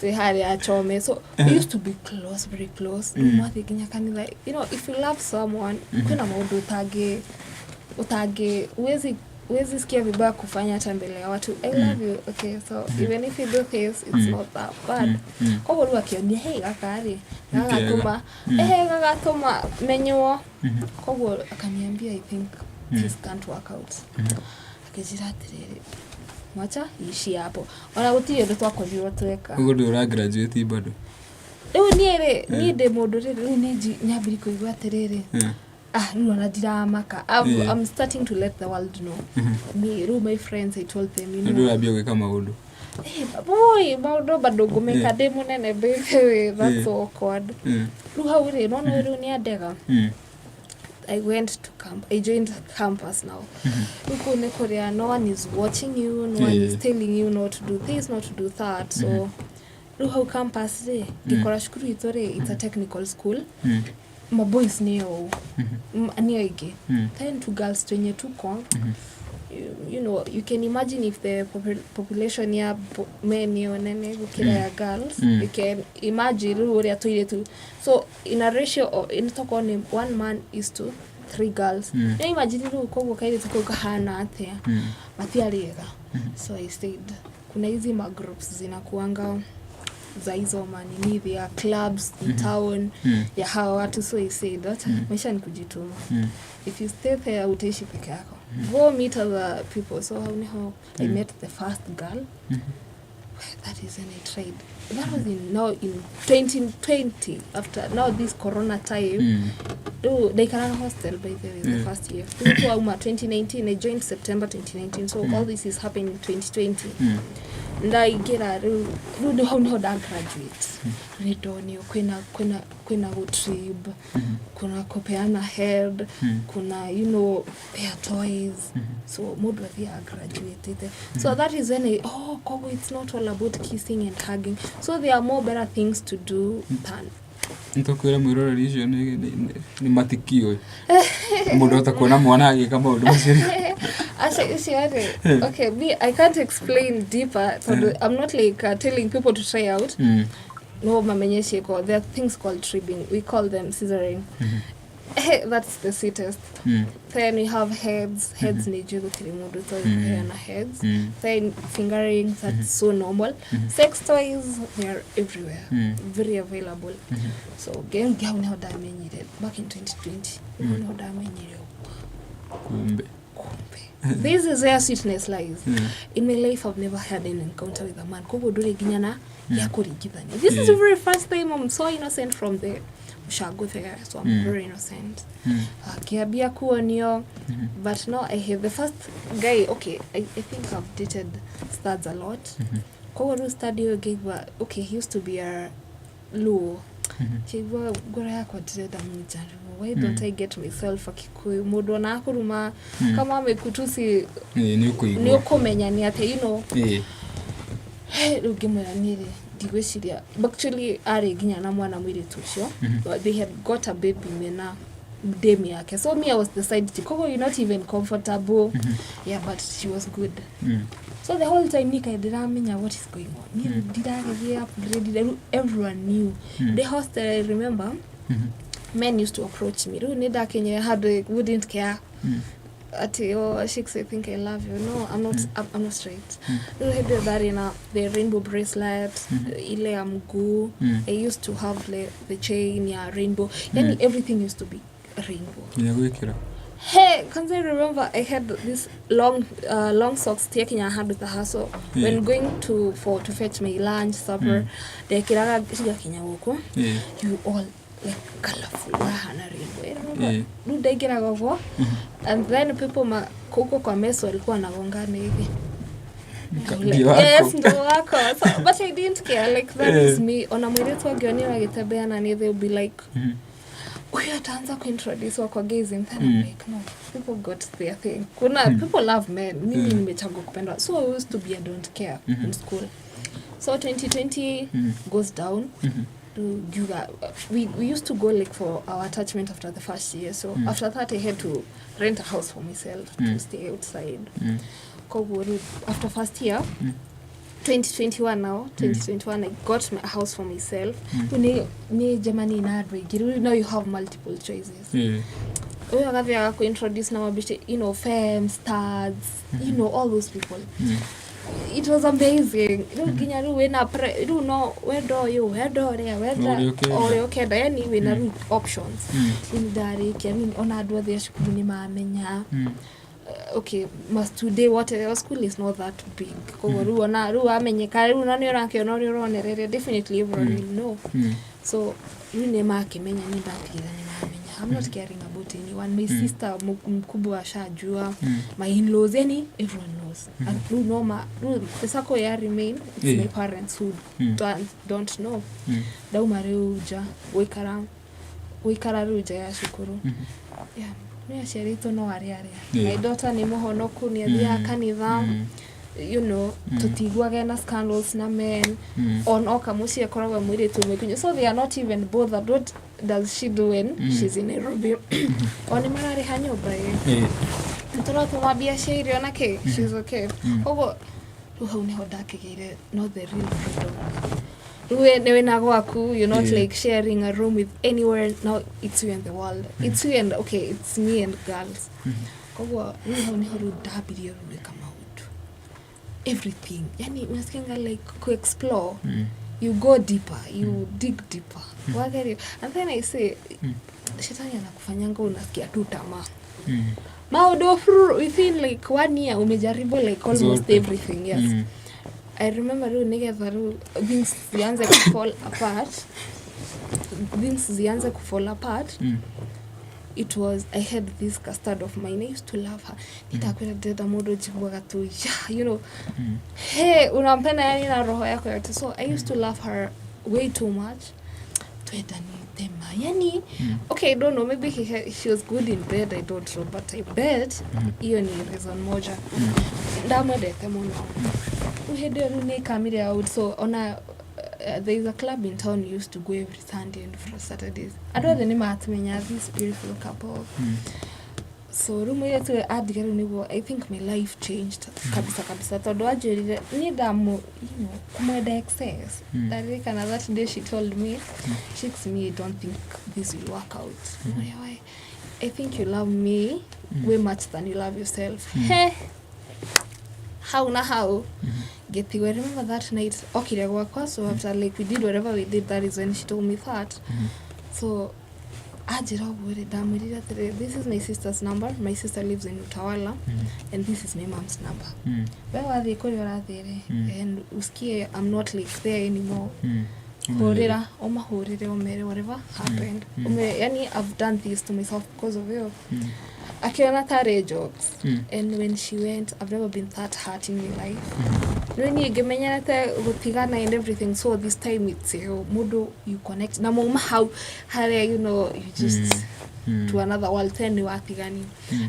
twĩ harĩa chome. So we used to be close, very close. Mwathiĩ nginya kanitha, you know, if you love someone, kwĩna maũndũ ũtangĩ ũtangĩ huwezi sikia vibaya kufanya hata mbele ya watu. I love you, okay? So even if you do this, it's not that bad. Koguo rĩu akĩonia hei gaka rĩ gagatũma ehe gagatũma menywo. Koguo akaniambia I think this can't work out. Akĩnjĩra atĩrĩrĩ, mwacha ici hapo, ona gũtirĩ ũndũ twakorirwo tweka. Ũguo ndũra graduate bado? Rĩu niĩ rĩ, niĩ ndĩ mũndũ rĩ, rĩu nĩ nyambiri kũigua atĩrĩrĩ, ah, rĩu ona ndiramaka. I'm starting to let the world know me. Rĩu my friends, I told them, you Nĩ know, ndũrambia gwĩka maũndũ. Eh, boy, maũndũ bado ngũmeka ndĩ mũnene, baby, that's so awkward. Rĩu hau rĩ nona rĩu nĩ andega. I went to camp. I joined campus now. Rĩu kũu nĩ kũrĩa no one is watching you, no one is telling you not to do this, not to do that. So rĩu hau campus rĩ ngĩkora cukuru itũ rĩ, it's a technical school. Maboys nĩo nĩo aingĩ. Then two girls twenye tuko, you know, you can imagine if the population ya men nĩyo nene gũkĩra ya girls. You can imagine rĩu ũrĩa tũirĩtu, so in a ratio of in tokorwo nĩ one man is to three girls. No imagine rĩu koguo kairĩtu kau kahana atĩa? Matiarĩ ega. So I said kuna hizi magroups zinakuanga. za hizo manini, there are clubs in town ya hawa watu. So I said, wacha, maisha ni kujituma. If you stay there, utaishi peke yako. Go meet other people. So hau niho I met the first girl. That is when I tried. That was in now in 2020, after now this corona time. Rĩu ndaikaraga hostel, by the way, the first year. Rĩu twauma 2019, I joined September 2019, so all this is happening in 2020. Ndaingĩra rĩu, rĩu hau niho nda graduate. Nĩ ndonio kwĩna gũtrib, kuna kupeana head, kuna their toys. So mũndũ athiaga graduated. So that is when I, oh, koguo it's not all about kissing and hugging, so there are more better things to do than Nĩtũkwĩra mwĩroreri ũcio nĩ matikio mũndũ ota kuona mwana agĩka maũndũ macio. Aca, icio rĩ, okay, me, I can't explain deeper tondũ I'm not like telling people to try out. No mamenye ciĩko, there are things called tribbing, we call them scissoring. That's the sweetest. Then we have heads. Heads nĩ njũĩ gũtirĩ mũndũ ũtoĩ kũheana heads. Then fingering, that's so normal. Sex toys, they are everywhere, very available. So ngĩ hau nĩho ndamenyire, back in 2020, hau nĩho ndamenyire Kumbe. Kumbe this is where sweetness lies. In my life, I've never had an encounter with a man, koguo ndũrĩ nginya na ya kũringithania. This is the very first time. I'm so innocent from the ushago there, so I'm very innocent. Akĩambia kuonio, but no, I have the first guy, okay, I think I've dated studs a lot. Koguo rĩu stud ũyũ ngĩigua, okay, he used to be a Luo. Kĩigua ngoro yakwa ndĩrenda mũnjaruo. Why don't I get myself a Kikuyu, mũndũ ona akũruma kama amekutusi, Ĩĩ, nĩ nĩ ũkũigua. Ũkũmenya nĩ atĩa. Rĩu ngĩmwĩra niĩ ndigwĩciria. Actually, arĩ nginya na mwana mũirĩtu ũcio. But they had got a baby mena demu yake, so me, I was the side chick, koguo you're not even comfortable. Yeah, but she was good. So the whole time nika ndiramenya what is going on, niĩ ndiragĩthiĩ upgrade. Rĩu everyone knew the hostel. I remember men used to approach me. Rĩu nĩ ndakinyire handũ I wouldn't care ati, "Oh Shix, I think I love you." No, I'm not. I'm not straight. Rĩu hĩndĩ ĩyo ndarĩ na the rainbow bracelet, ile ya mguu. I used to have the chain ya rainbow, yani everything used to be rainbow. Nginya gwĩkĩra. Hey, kwanza I remember I had this long socks tiakinya handũ ta haso when going to fetch my lunch, supper, ndekĩraga cigakinya gũkũ. You all like colorful, rahana rainbow. I remember rĩu ndaingĩraga ũguo, and then people ma huko kwa mess walikuwa wanagongana hivi. Like, Ndio wako. yes, ndo wako. So, but I didn't care, like, that is me. Ona mũirĩtu angĩonire agĩtembea na niĩ, they'll be like, huyu ataanza kuintroduce kwa gayism. Then I'm like, no, people got their thing. Kuna people love men, mimi nimechagua kupendwa. So I used to be a don't care in school. So 2020 goes down to Juga. We used to go like for our attachment after the first year, so after that I had to rent a house for myself to stay outside. Koguo rĩu after first year, 2021, now 2021, I got my house for myself. Rĩu nĩ njemani na andũ aingĩ. Rĩu now you have multiple choices. Ũyũ agathiaga kuintroduce na mabici, femme stars, all those people. It was amazing. Rĩu nginya rĩu wĩna rĩu no wenda ũyũ, wenda ũrĩa wenda, Ũrĩa ũkenda. ũrĩa ũkenda, yani wĩna rĩu options. Rĩu nĩ ndarĩkia, rĩu ona andũ othe a cukuru nĩ mamenya. Okay, must today what our school is not that big, koguo rĩu ona rĩu wamenyeka, rĩu ona nĩ ũrakĩona ũrĩa ũronereria, definitely everyone will know. So rĩu nĩ makĩmenya, nĩ ndatigĩra nĩ mamenya. I'm not caring about anyone. My sister mkubwa ashajua, my in-laws, yani everyone knows. And rĩu no ma rĩu the circle ya remain, it's my parents who don't know. Ndauma rĩu nja gũikara rĩu nja ya cukuru. Yeah, nĩ aciarĩtwo no arĩa. My daughter nĩ mũhonoku, nĩ athiaga kanitha. Tũtiguage na scandals na men. On oka mũciĩ akoragwo mũirĩtu mwĩkunyu, so they are not even bothered what does she do when she's in Nairobi. O nĩ mararĩha nyũmba ĩ, nĩtũratũma mbia cia irio na kĩ, she's okay. Koguo rĩu hau nĩho ndakĩgĩire not the real freedom. Rĩu nĩ wĩna gwaku, you're not like sharing a room with anywhere. Now it's you and the world. It's you and, okay, it's me and girls. Koguo rĩu hau nĩho rĩu ndambirie rĩu gwĩka maũndũ, everything, yani unasikianga like kuexplore. You go deeper, you dig deeper, wageria, and then I say shetani anakufanyanga unasikia tu tamaa, maũndũ within like one year umejaribu like almost Zote. Everything, yes. I remember rĩu nĩgetha rĩu things zianze kufall apart, things zianze kufall apart, it was, I had this custard of mine. I used to love her. Nitakwĩra, ndĩrenda mũndũ njiguaga tu yeah, hey, unampenda yani na roho yako yote. So I used to love her way too much, twendanĩte ma yani. Okay, I don't know, maybe she was good in bed, I don't know, but I bet hiyo ni reason moja ndamwendete mũno. Rĩu hĩndĩ ĩyo rĩu nĩ kamire out, so ona there is a club in town we used to go every Sunday and for Saturdays. Andũ othe nĩ matumenya this beautiful couple. So rĩu mũirĩtu andiga, rĩu nĩguo I think my life changed kabisa kabisa, tondũ anjĩrire niĩ ndamu kũmwenda excess. Ndaririkana that day she told me, "Shakes me, I don't think this will work out." Why? "I think you love me way much than you love yourself." He hau na hau ngĩtigwo. I remember that night okire gwakwa, so after like we did whatever we did, that is when she told me that. So anjĩra ũguo rĩ, ndamwĩrire atĩrĩ, "This is my sister's number. My sister lives in Utawala, and this is my mom's number. We wathiĩ kũrĩa ũrathiĩ rĩ, and usikie I'm not like there anymore, hũrĩra, ũmahũrĩre, ũmere whatever happened. Ũmere, yani I've done this to myself because of you." Akiona tarĩ jokes. And when she went, I've never been that hurt in my life. No niĩ ngĩmenyerete gũtigana and everything, so this time it's you, mũndũ you connect na mauma hau harĩa you just to another world, then nĩ watigani.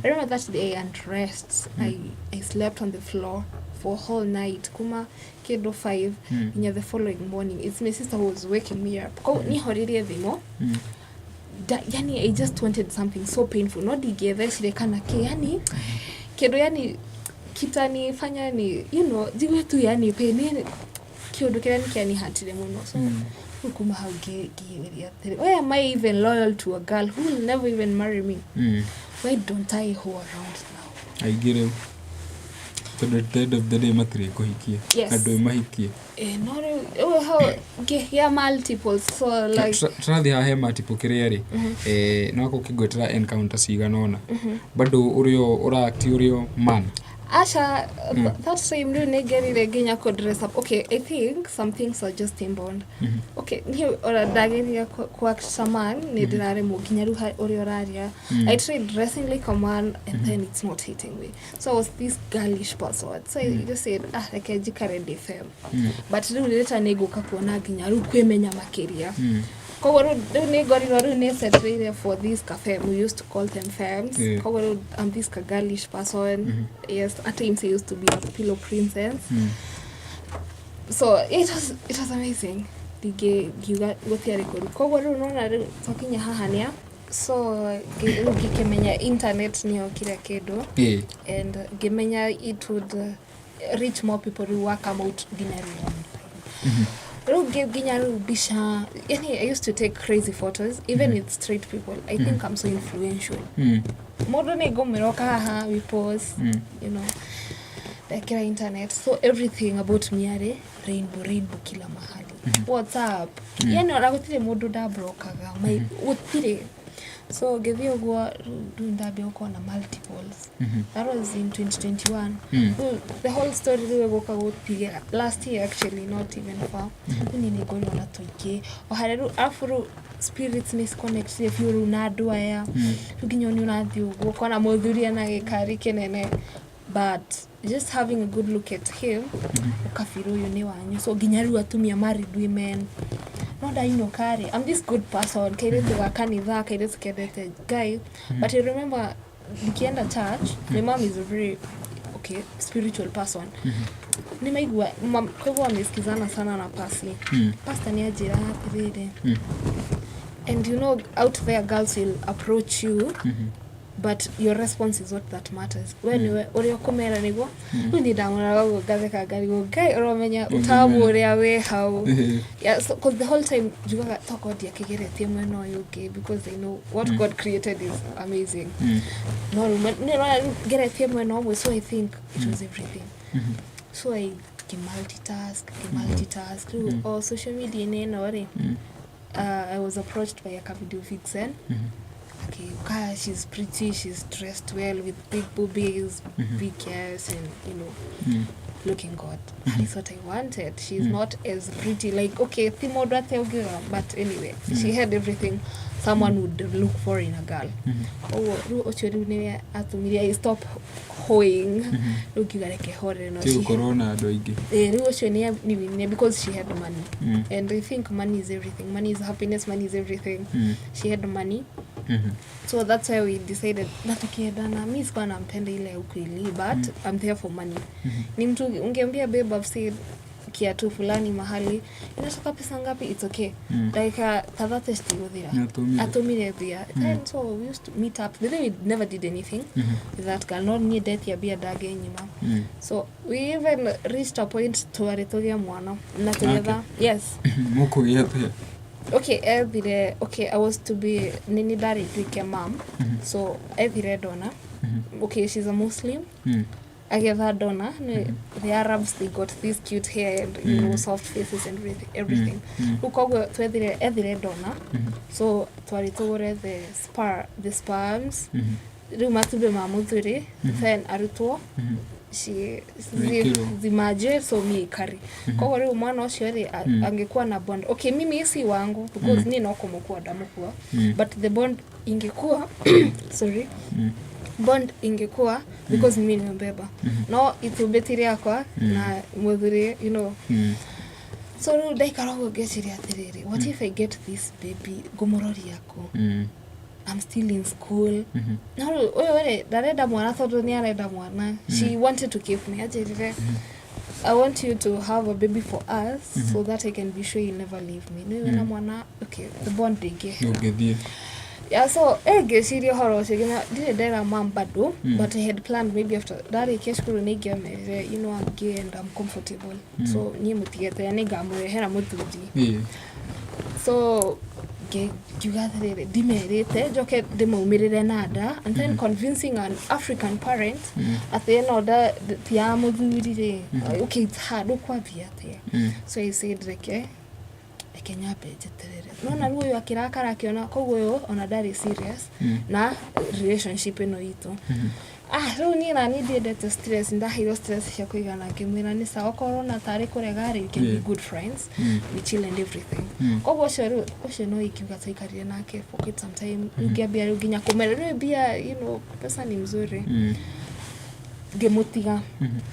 I remember that day I undressed. I slept on the floor for a whole night, kuma kĩndũ 5 nginya the following morning. It's my sister who was waking me up. Koguo nihoririe thimũ. Yani I just wanted something so painful, no ndingĩethecire kana kĩ, yani kĩndũ yani kitanifanya ni njigue tu yani pain, yani kĩũndũ kĩrĩa nĩkĩanihatire mũno. So rĩu kuma hau ngĩyũria atĩrĩ, why am I even loyal to a girl who will never even marry me? Why don't I hoe around now? Aingĩ rĩu, tondũ at the end of the day matirĩ kũhikia. Yes. Andũ mahikie. Eh, no rĩu hau ngĩgĩa multiples, so like Tũrathiĩ haha he multiple kĩrĩa rĩ, no kũngĩngwetera encounter cigana ũna, bado ũrĩo ũract ũrĩo man? Asha, that time rĩu nĩngerire nginya kũ dress up. Okay, I think some things are just inborn. Okay, niĩ ona ndageria ku act a man, nĩ ndĩraremwo nginya rĩu ũrĩa ũraria. I tried dressing like a man and then it's not hitting me. So I was this girlish person. So I just said, "Ah, reke njikare ndĩ femme." But rĩu rĩta nĩ ngũka kuona nginya rĩu kwĩmenya makĩria. Koguo rĩu nĩ ngorirwo rĩu nĩ settled for this ka femme. We used to call them femmes. Koguo rĩu I'm this ka girlish person. Yes, at times I used to be a pillow princess. So it was amazing. Ndingĩ ngiuga gũtiarĩ kũru. Koguo rĩu nona rĩu twakinya haha nĩa so rĩu ngĩkĩmenya internet nĩyo kila kĩndũ and ngĩmenya it would reach more people rĩu wa come out nginya rĩu online. Rĩu nginya rĩu mbica, yani I used to take crazy photos even with straight people. I think I'm so influential. Mũndũ nĩ ngũmwĩra ũka haha, we pose, ndekĩra internet, so everything about me arĩ rainbow, rainbow kila mahali, WhatsApp, yani ona gũtirĩ mũndũ ndablokaga gũtirĩ. So ngĩthiĩ ũguo, rĩu ndambia gũkorwo na multiples. That was in 2021. Rĩu the whole story rĩu ĩgũka gũtigĩra last year, actually not even far. Rĩu niĩ nĩngorirwo na tũingĩ o harĩa rĩu, arabu rĩu spirits nĩ connected biũ rĩu na andũ aya. Rĩu nginya nĩ ũrathiĩ ũguo ũkona mũthuri ena gĩkari kĩnene, but just having a good look at him, ũkabira ũyũ nĩ wanyu. So nginya rĩu atumia, married women, no ndainũka rĩ, I'm this good person, kairĩtu ga kanitha, kairĩtu kendete Ngai. But I remember nikienda church, my mom is a very, okay, spiritual person. Nimeigua kwa hivyo wamesikizana sana na pasi. Pastor nĩ anjĩra atĩrĩrĩ, "And you know out there girls will approach you, but your response is what that matters. We niwe ũrĩa ũkũmera nĩguo." Rĩu niĩ ndamũraga ũguo ngatheka, ngarigwo, Ngai ũramenya ũtamu ũrĩa wĩ hau. Yeah, so, 'cause the whole time njugaga tokorwo ndiakĩgeretie mwena ũyũ ũngĩ, because I know what God created is amazing. No rĩu nĩ ũrona rĩu ngeretie mwena ũmwe, so I think it was everything. So I Ngĩ multitask, ngĩ multitask. Rĩu o social media-inĩ ĩno rĩ, I was approached by a video vixen. Akiuka, she's pretty, she's dressed well with big boobies, big ass and looking good. That is what I wanted. She's not as pretty, like, okay, ti mũndũ ateũngiuga, but anyway, she had everything someone would look for in a girl. Ũguo rĩu ũcio rĩu nĩwe atũmire I stop hoeing. Rĩu ngiuga reke horere no Ti gũkorwo na andũ aingĩ. Eh, rĩu ũcio nĩ because she had money, and I think money is everything. Money is happiness, money is everything. She had money, so that's why we decided na tukiendana. Mi sikuwa nampenda ile ya ukweli, but I'm there for money. Ni mtu ungeambia, "Babe, I've seen kiatu fulani mahali, inatoka pesa ngapi?" It's okay. Dakika kadhaa citigũthira Nĩatũmire. Atũmire mbia. And so we used to meet up, but then we never did anything with that girl. No niĩ ndetia mbia ndangĩnyima. So we even reached a point twarĩ tũgĩe mwana na together, yes. Mũkũgĩa atĩa? Okay, ethire, okay, I was to be, nini, ndarĩ nduĩke mam. So ethire donor. Okay, she's a Muslim. Agetha donor. The Arabs, they got this cute hair and soft faces and everything. Rĩu koguo twethire, ethire donor, so twarĩ tũgũre the sperms, rĩu matumbĩ ma mũthuri, then arutwo Wĩkĩrwo. Zimaje, so mi ikari. Koguo rĩu mwana ũcio rĩ, angĩkuwa na bond, okay, mimi si wangu because ni no kũmũkua ndamũkua, but the bond ingekuwa, sorry, bond ingekuwa because mimi nimembeba, no itumbĩ ti rĩakwa na mũthuri. So rĩu ndaikara ũguo ngeciria atĩrĩrĩ, what if I get this baby, ngũmũroria kũ? I'm still in school. No rĩu ũyũ rĩ, ndarenda mwana tondũ nĩ arenda mwana. She wanted to keep me. Anjĩrire, "I want you to have a baby for us so that I can be sure you never leave me." Nĩ wĩna mwana, okay, the bond ndĩngĩehera. Ndũngĩthiĩ. Yeah, so ngĩciria ũhoro ũcio, nginya ndirĩ ndera mam bado, but I had planned maybe after ndarĩkia cukuru nĩ ingĩamerire, I'm gay and I'm comfortable, so niĩ mũtigetere nĩ ngamũrehera mũthuri. So ngiuga atĩrĩrĩ, ndimerĩte njoke ndĩmaumĩrĩre na nda and then convincing an African parent atĩ ĩno nda ti ya mũthuri rĩ, okay, it's hard. Ũkwambia atĩa? So I said, reke nyambe njeterere. Nona rĩu ũyũ akĩrakara akĩona koguo ũyũ ona ndarĩ serious na relationship ĩno itũ. Ah, rĩu niĩ nani ndiendete stress, ndaheirwo stress cia kũigana. Ngĩmwĩra nĩ sawa, okorwo na tarĩ kũrega rĩ, we can be good friends, we chill and everything. Koguo ũcio rĩu, ũcio no ingiuga twaikarire nake for quite some time. Rĩu ngĩambia rĩu nginya kũmera rĩu mbia, pesa ni mzuri. Ngĩmũtiga.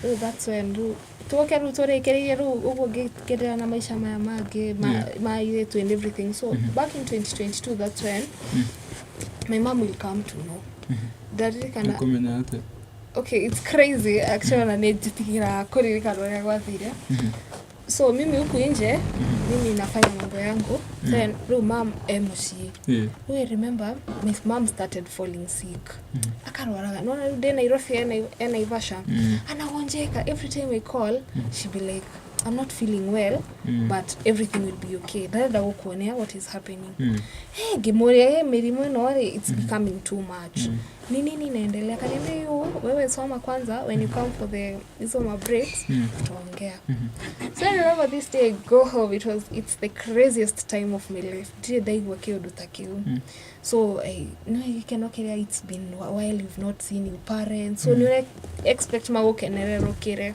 Rĩu that's when rĩu tũke rĩu tũrĩkĩrĩirie rĩu ũguo ngĩendelea na maica maya mangĩ ma airĩtu and everything. So back in 2022, that's when my mom will come to know. Ndaririkana. Ũkũmenya atĩa? Okay, it's crazy actually, na nĩ njitigĩraga kũririkana ũrĩa gwathire. So mimi huku nje, mimi nafanya mambo yangu, then rĩu mam e mũciĩ. Rĩu I remember my mom started falling sick, akarwaraga. Nona rĩu ndĩ Nairobi, e Naivasha. Anagonjeka. Every time I call, she be like, "I'm not feeling well, but everything will be okay, ndarenda gũkuonia what is happening." Hey, ngĩmũria, "Hey, mĩrimũ ĩno rĩ, it's becoming too much, ni nini inaendelea?" Kaniambia, "You, wewe soma kwanza, when you come for the hizo ma breaks, tutaongea." So I remember this day I go home, it's the craziest time of my life. Ndirĩ ndaigua kĩũndũ ta kĩu. So no gĩkeno kĩrĩa, it's been a while you've not seen your parents, so nĩ ũre expect magũkenerera ũkĩre.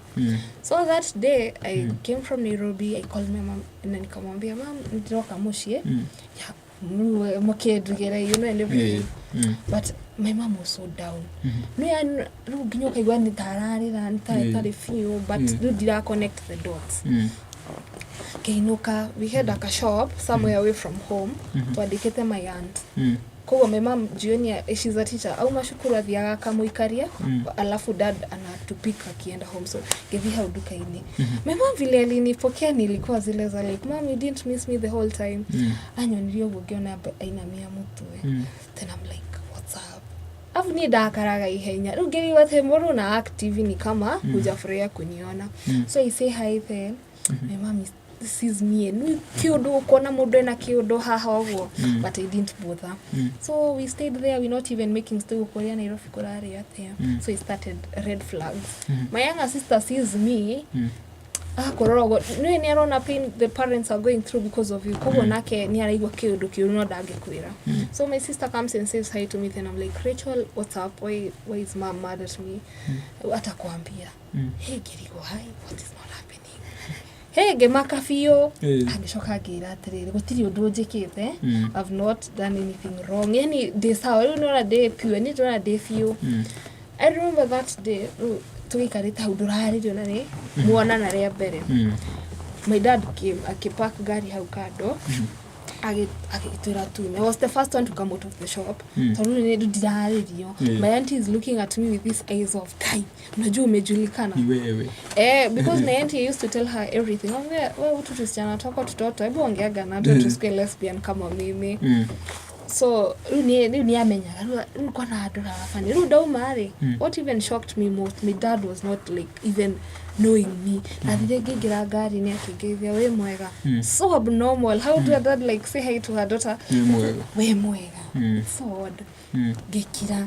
So that day I came from Nairobi, I called my mom na nikamwambia, "Mam, ndiroka mũciĩ." Yeah, mũkĩndugĩre, and everything. But my mom was so down. No ya rĩu nginya ũkaigua nĩ ta ararĩra, nĩ ta ĩtarĩ biũ, but rĩu ndira connect the dots. Ngĩinũka, we had a shop somewhere away from home, twandĩkĩte my aunt. Koguo my mom jioni, she's a teacher, auma cukuru athiaga akamũikaria, alafu dad anatupika akienda home. So ngĩthiĩ hau nduka-inĩ, my mom vile alinipokea, nilikuwa zile za like, "Mom, you didn't miss me the whole time?" Anyonirie ũguo, ngĩona ainamia mũtwe. Then I'm like, "What's up?" Afu niĩ ndakaraga ihenya, rĩu ngĩrigwo atĩ mũndũ na active ni kama hujafurahia kuniona. So I say hi, then my mom sees me nĩ kĩũndũ ũkona mũndũ ena kĩũndũ haha ũguo, but I didn't bother. So we stayed there, we not even making story kũrĩa Nairobi kũrarĩ atĩa. So I started red flags. My younger sister sees me. Agakorora ũguo nĩ nĩ arona pain the parents are going through because of you, koguo nake nĩ araigua kĩũndũ kĩũru no ndangĩkwĩra. So my sister comes and says hi to me, then I'm like, "Rachel, what's up? Why is mom mad at me?" Atakwambia. Hey, ngĩrigwo, hi, what is not happening? Hey, ngĩmaka biũ. Agĩcoka ngĩra atĩrĩrĩ, gũtirĩ ũndũ njĩkĩte. I've not done anything wrong, yani ndĩ sawa rĩu, nĩona ndĩ pure, niĩ ndĩrona ndĩ biũ. I remember that day, rĩu tũgĩikarĩte hau ndũrarĩrio na nĩ muonana rĩa mbere. My dad came, akĩpark ngari hau kando, agĩtwĩra tume. I was the first one to come out of the shop tondũ nĩ ndirarĩrio. My auntie is looking at me with these eyes of, "Kai, unajua umejulikana." Ni wewe. Eh, because my auntie used to tell her everything. Ambia, "Wewe utu tusichana twako tutoto, hebu ongeaga nato tusikue lesbian kama mimi." So rĩu nĩ amenyaga rĩu kwana andoraga bani rĩu ndauma rĩ. What even shocked me most, my dad was not like even knowing me. Ndathire ngĩingĩra ngari nĩ akĩngeithia, "Wĩ mwega?" So abnormal. How do a dad like say hi to her daughter? Wĩ mwega. "Wĩ mwega?" It's so odd. Ngĩkira,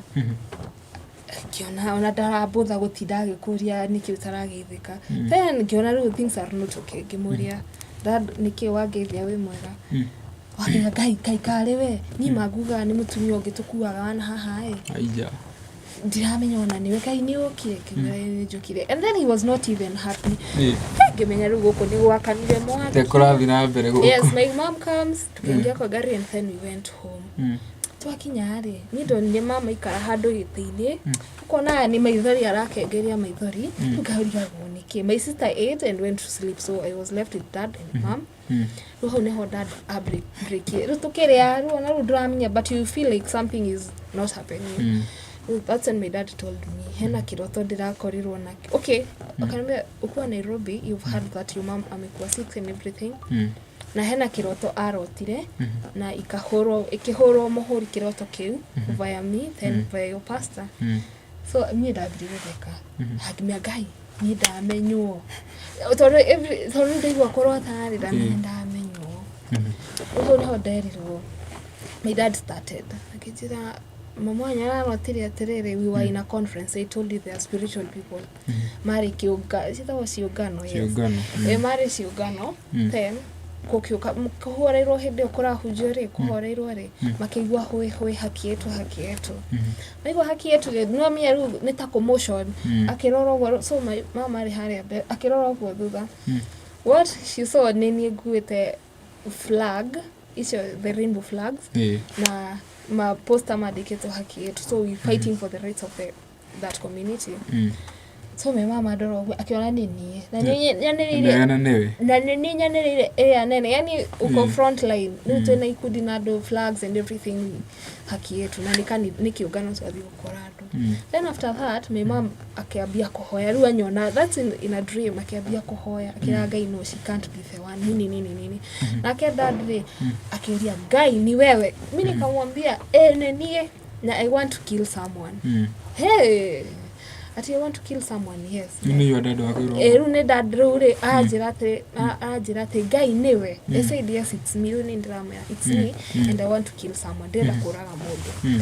ngĩona ona ndarambũtha gũtinda agĩkũria nĩkĩ ũtarageithĩka. Then ngĩona rĩu things are not okay. Ngĩmũria, "Dad, nĩkĩ wangeithia wĩ mwega?" Wakiuga, "Ngai, ngai karĩ we niĩ mangugaga nĩ mũtumia ũngĩ tũkuaga wana haha ĩ." Aija. "Ndiramenya ona nĩwe. Ngai, nĩ ũkire?" Ngĩmwĩra, "Nĩ njũkire." And then he was not even happy. Ngĩmenya rĩu gũkũ nĩ gwakanire mwaki. Te kũrathiĩ na mbere gũkũ. Yes, my mom comes, tukaingia kwa gari and then we went home. Twakinya rĩ, niĩ ndonire mama ikara handũ gĩtĩ-inĩ, ũkona aya nĩ maithori arakengeria maithori. Ngarigagwo nĩkĩ. My sister ate and went to sleep, so I was left with dad and mom. Rĩu hau nĩho dad abreakie. Rĩu tũkĩrĩa, rĩu ona rĩu ndũramenya, but you feel like something is not happening. Rĩu that's when my dad told me hena kĩroto ndĩrakorirwo nakĩo. Okay, akaniambia, "Ukiwa Nairobi you've heard that your mom amekuwa sick and everything, na hena kĩroto arotire na ikahũrwo, ĩkĩhũrwo mũhũri kĩroto kĩu via me, then via your pastor." So niĩ ndambire gũtheka, akĩmĩa, "Ngai, niĩ ndamenywo?" Tondũ tondũ ndaigua kũrota rĩ, ndamenya ndamenywo. Ũguo nĩho nderirwo. My dad started akĩnjĩra, "Mama wanyu ararotire atĩrĩrĩ." We were in a conference. I told you they are spiritual people. Marĩ kĩũnga, ciĩtagwo ciũngano, yes. Ciũngano. Eh, marĩ ciũngano. Then gũkĩũka kũhoreirwo, hĩndĩ ĩyo kũrahunjio rĩ, kũhoreirwo rĩ, makĩigua hũĩ hũĩ, "Haki yetu, haki yetu." Maigua "haki yetu" rĩ, nĩwamenya rĩu nĩ ta commotion. Akĩrora ũguo, so my mama arĩ harĩa mbere, akĩrora ũguo thutha, what she saw nĩ niĩ nguĩte flag icio, the rainbow flags, na maposta mandĩkĩtwo "haki yetu". So we fighting for the rights of that community. So my mama ndora ũguo akĩona nĩ niĩ na nyanĩrĩire. Neana nĩwe. Na nĩ niĩ nyanĩrĩire ĩrĩa nene, yani uko front line rĩu, twĩna ikundi na andũ, flags and everything, "haki yetu", na nĩ kĩũngano twathiĩ gũkora andũ. Then after that my mom akĩambia kũhoya. Rĩu anyona, that's in a dream, akĩambia kũhoya akĩra Ngai, "No, she can't be the one," nini nini nini. Nake dad rĩ akĩũria, "Ngai, ni wewe?" Mi nikamwambia, "Eh, nĩ niĩ, na I want to kill someone." Hey, ati I want to kill someone? Yes. Nĩ your dad wakwĩrwo. Ĩ, rĩu nĩ dad rĩu rĩ anjĩra atĩ anjĩra atĩ, "Ngai, nĩwe?" I said, "Yes, it's me." Rĩu nĩ ndĩramwĩra, "It's me and I want to kill someone, ndĩrenda kũraga mũndũ."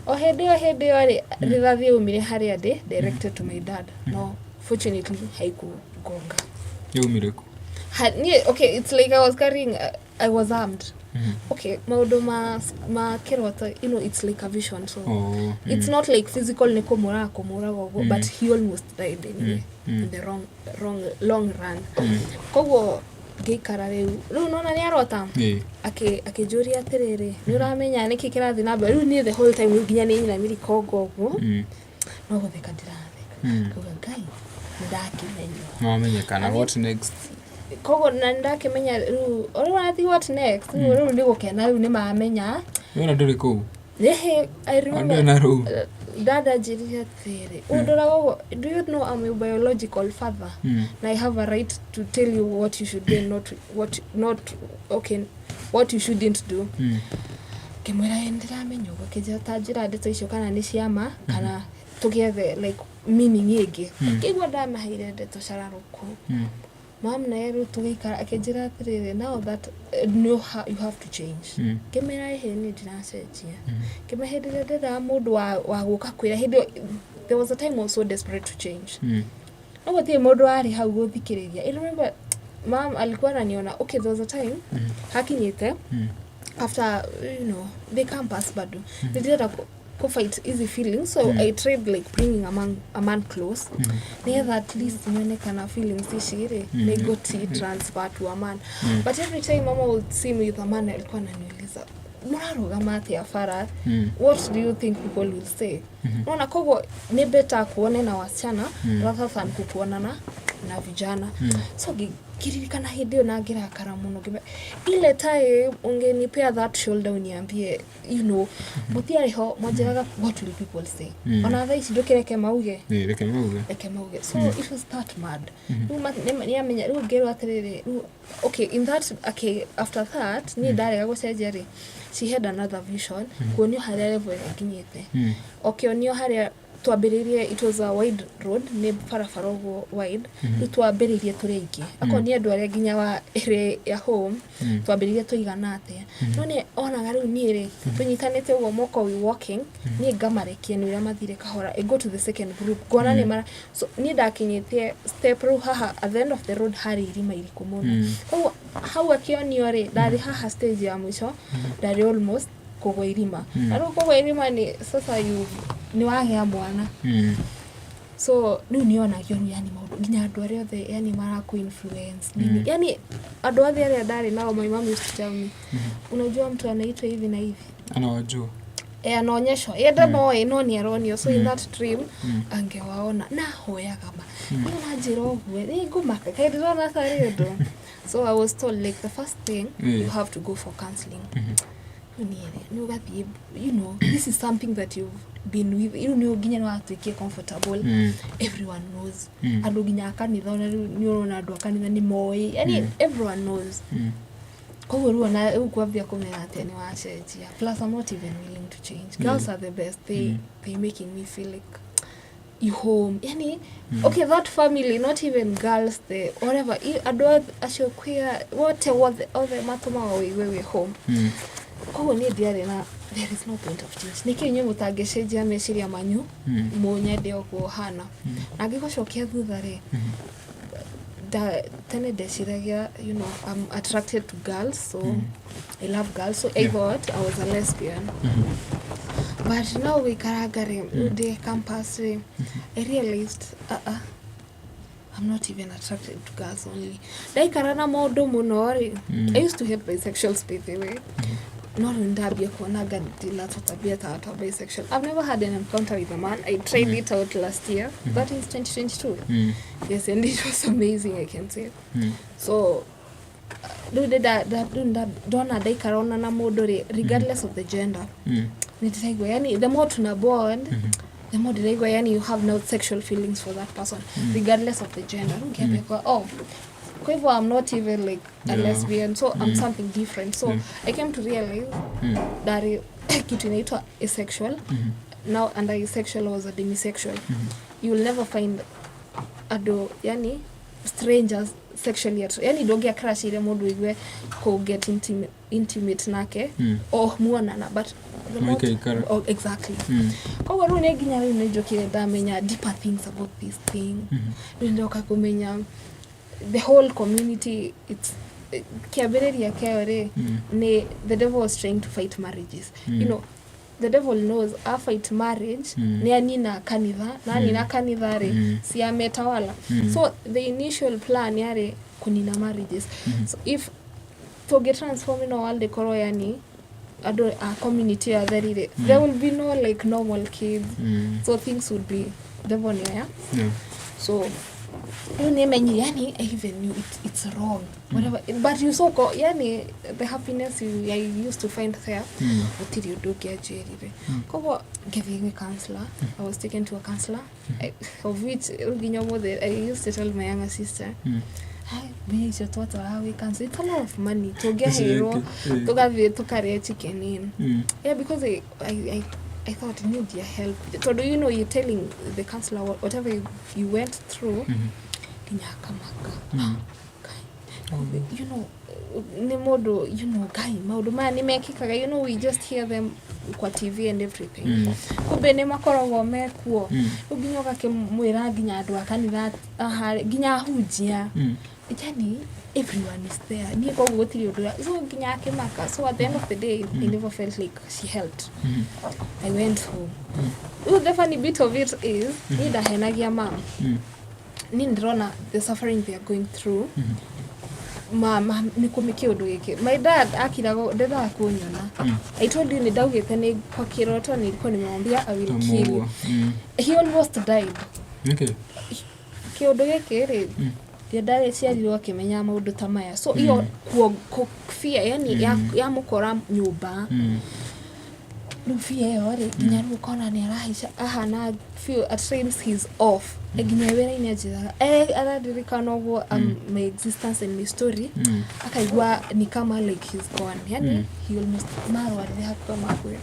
O hĩndĩ ĩyo rĩ, rithathi yaumire harĩa ndĩ, directed to my dad, no fortunately haikũgonga. Yaumire kũ? Niĩ, okay, it's like I was carrying I was armed. Okay, maũndũ ma kĩroto, it's like a vision, so Oh. it's not like physical, nĩ kũmũraga kũmũraga ũguo, but he almost died anyway in the wrong, wrong long run. Koguo ngĩikara rĩu nona nĩ arota. Akĩnjũria atĩrĩrĩ, "Nĩ ũramenya nĩkĩ kĩrathiĩ na mbere rĩu?" Niĩ the whole time rĩu nginya nĩ nyinamĩri kongo ũguo, no gũtheka ndĩratheka. Ngauga, "Ngai, nĩ ndakĩmenywo." Wamenyekana, what next? Koguo na nĩ ndakĩmenya rĩu rĩu athi what next, rĩu nĩ gũkena, rĩu nĩ mamenya. Wena ndũrĩ kũu. Ĩhĩ, I remember. Andũ na rũu. Dada anjĩrire atĩrĩrĩ, ũndoraga ũguo, "Do you know I'm your biological father and I have a right to tell you what you should do and not what, not okay, what you shouldn't do?" Ngĩmwĩra, "Ĩ, ndĩramenya ũguo." Akĩnjĩra, "Ta njĩra ndeto icio kana nĩ ciama kana tũgĩethe like meaning ĩngĩ." Ngĩigua ndamaheire ndeto cararũkũ. Mam naye rĩu tũgĩikara akĩnjĩra atĩrĩrĩ, "Now that no, you have to change." Ngĩmĩra, "Ĩhĩ, niĩ ndiracenjia." Ngĩmĩra, "Hĩndĩ ĩrĩa ndethaga mũndũ wa gũka kwĩra hĩndĩ ĩyo, there was a time I was so desperate to change." No gũtirĩ mũndũ warĩ hau gũthikĩrĩria. I remember mom alikuwa ananiona. Okay, there was a time hakinyĩte after the campus bado nĩndĩrenda ku fight easy feelings, so I tried like bringing a man close nĩgetha at least nyone kana feelings ici rĩ nĩ ngũti transfer to a man. But every time mama would see me with a man, alikuwa ananiuliza, "Mũrarũgama atĩa bara? What do you think people will say?" Unaona, koguo nĩ better kuone na wasichana rather than kukuona na vijana. So ngĩririkana hĩndĩ ĩyo na ngĩrakara mũno, ile time ungenipea that shoulder uniambie, mũtiarĩ ho mwanjĩraga, "What will people say?" Ona thaa ici ndũkĩreke mauge. Ĩ, reke mauge. Reke mauge. So it was that mad. Rĩu nĩamenya rĩu ngĩrwo atĩrĩrĩ, rĩu okay, in that, okay, after that niĩ ndarega gũcenjia rĩ, she had another vision, kuonio harĩa level ĩrĩa nginyĩte. Ũkĩonio harĩa twambĩrĩirie, it was a wide road, nĩ barabara ũguo wide. Rĩu twambĩrĩirie tũrĩ aingĩ, akorwo nĩ andũ arĩa nginya wa ĩrĩ ya home, twambĩrĩirie tũigana atĩa. No nĩ onaga rĩu niĩ rĩ, tũnyitanĩte ũguo moko, we walking, niĩ ngamarekia nĩ ũrĩa mathire kahora. I go to the second group, ngona nĩ mara, so niĩ ndakinyĩtie step rĩu haha at the end of the road harĩ irima iriku mũno. Koguo hau akĩonio rĩ, ndarĩ haha stage ya mũico, ndarĩ almost kũgwa irima. Na rĩu kũgwa irima nĩ sasa you nĩ wagĩa mwana. So rĩu nĩonagio rĩu, yani maũndũ nginya andũ arĩa othe, yani marakũ influence nini, yani andũ othe arĩa ndarĩ nao. My mom used to tell me, "Unajua mtu anaitwa hivi na hivi?" Anawajua. E, anaonyeshwa ye ndamoĩ no nĩ aronio. So in that dream angewaona na hoyaga ma niĩ nanjĩra ũguo nĩ ngũmaka kaĩ ndĩrona tarĩ ũndũ. So I was told like the first thing, you have to go for counseling. Rĩu niĩ rĩ, nĩ ũgathiĩ, this is something that you've been with, rĩu nĩ nginya nĩ watuĩkie comfortable. Everyone knows. Andũ nginya a kanitha, ona rĩu nĩ ũrona andũ a kanitha nĩ moĩ, yani everyone knows. Koguo rĩu ona rĩu kwambia kũmenya atĩa nĩ wacenjia. Plus I'm not even willing to change. Girls are the best. They making me feel like you home, yani okay, that family, not even girls, the whatever, andũ acio queer wote wothe othe matũmaga wĩigue wĩ home. Koguo niĩ ndiarĩ na, there is no point of change. Nĩkĩ inyuĩ mũtangĩcenjia meciria manyu mũnyende ũguo hana? Na ngĩgũcokia thutha rĩ, tene ndeciragia, I'm attracted to girls, so I love girls, so I thought I was a lesbian. But now gũikaranga rĩ, rĩu ndĩ campus rĩ, I realized I'm not even attracted to girls only. Ndaikara na maũndũ mũno rĩ, I used to hate bisexuals, by the way, no rĩu ndambia kuona ndina tũtabia ta twa bisexual. I've never had an encounter with a man. I tried it out last year, that is 2022. Yes, and it was amazing, I can say. So rĩu rĩu ndona ndaikara ona na mũndũ rĩ, regardless of the gender, nĩ ndĩraigua, yani the more tuna bond, the more ndĩraigua, yani you have no sexual feelings for that person regardless of the gender. Rĩu ngĩambia kuga, oh, kwa hivyo I'm not even like a lesbian, so I'm something different. So I came to realize ndarĩ kitu inaitwa asexual. Now under asexual was a demisexual. You will never find andũ, yani strangers sexually yani ndũngĩa crush ire mũndũ igue kũ get intimate nake o muonana, but the more Mũikaikara. Oh, exactly. Koguo rĩu nĩ nginya rĩu nĩ njũkire ndamenya deeper things about this thing. Rĩu ndoka kũmenya the whole community, it's kĩambĩrĩria kĩayo rĩ, nĩ the devil was trying to fight marriages. The devil knows a fight marriage, nĩ anina kanitha, na anina kanitha rĩ, si ametawala. So the initial plan yarĩ kũnina marriages. So if tũngĩ transform ino world ĩkorwo, yani andũ a community atheri rĩ, there will be no like normal kids. So things would be devil nĩoya. So rĩu nĩmenyire, yani I even knew it's wrong, whatever, but you so ko, yani the happiness I used to find there, gũtirĩ ũndũ ũngĩ anjĩrire. Koguo ngĩthiĩ gwĩ counselor. I was taken to a counselor, of which rĩu nginya ũmũthĩ I used to tell my younger sister, "Hai, mbia icio twatwaraga gwĩ counselor, it's a lot of money, tũngĩaheirwo tũgathiĩ tũkarĩa Chicken Inn." Yeah, because I thought I need your help, tondũ you're telling the counselor whatever you went through, nginya akamaka. Kai, Nĩ mũndũ, Ngai, maũndũ maya nĩ mekĩkaga. We just hear them kwa TV and everything. Kumbe nĩ makoragwo mekuo. Rĩu nginya ũgakĩmwĩra nginya andũ a kanitha aha, nginya ahunjia, yani everyone is there. Niĩ koguo gũtirĩ ũndũ, so nginya akĩmaka. So at the end of the day, I never felt like she helped. I went home. Rĩu the funny bit of it is, niĩ ndahenagia mam. Niĩ ndĩrona the suffering they are going through. Ma nĩ kũmĩ kĩũndũ gĩkĩ my dad akiraga ndendaga kũnyona. I told you nĩ ndaugĩte nĩ kwa kĩroto nilikuwa nimemwambia I will kill you. Tamuua. He almost died. Kĩũndũ gĩkĩ rĩ, ndarĩciarirwo akĩmenya maũndũ ta maya, so iyo fear yani yamũkora nyũmba. Rĩu fear ĩyo rĩ, nginya rĩu ũkona nĩ arahaica ahana feel at times he's off. Nginya wĩra-inĩ anjĩraga, araririkana ũguo, my existence and my story, akaigua ni kama like he's gone. Yani he almost marwarire hakuhĩ makue.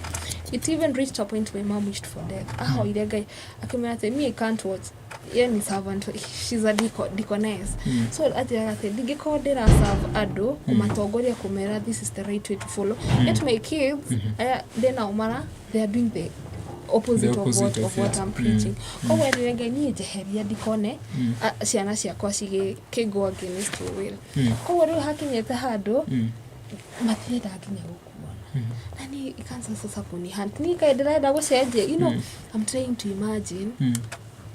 It even reached a point my mom wished for death. Ahoire Ngai akĩmwĩra atĩ me, I can't watch. Ye ni servant, she's a deaconess. So anjĩraga atĩ ndingĩkorwo ndĩra serve andũ, kũmatongoria, kũmera this is the right way to follow, yet my kids aya ndĩnao mara they are doing the opposite, The opposite of what, of of what it. I'm preaching. Koguo erire Ngai niĩ njeheria ndikone ciana ciakwa cigĩkĩgo against your will. Koguo rĩu hakinyĩte handũ matirenda nginya gũkuona na ni ikaanza sasa kunihunt. Ni kaĩ ndĩrenda gũcenjia. I'm trying to imagine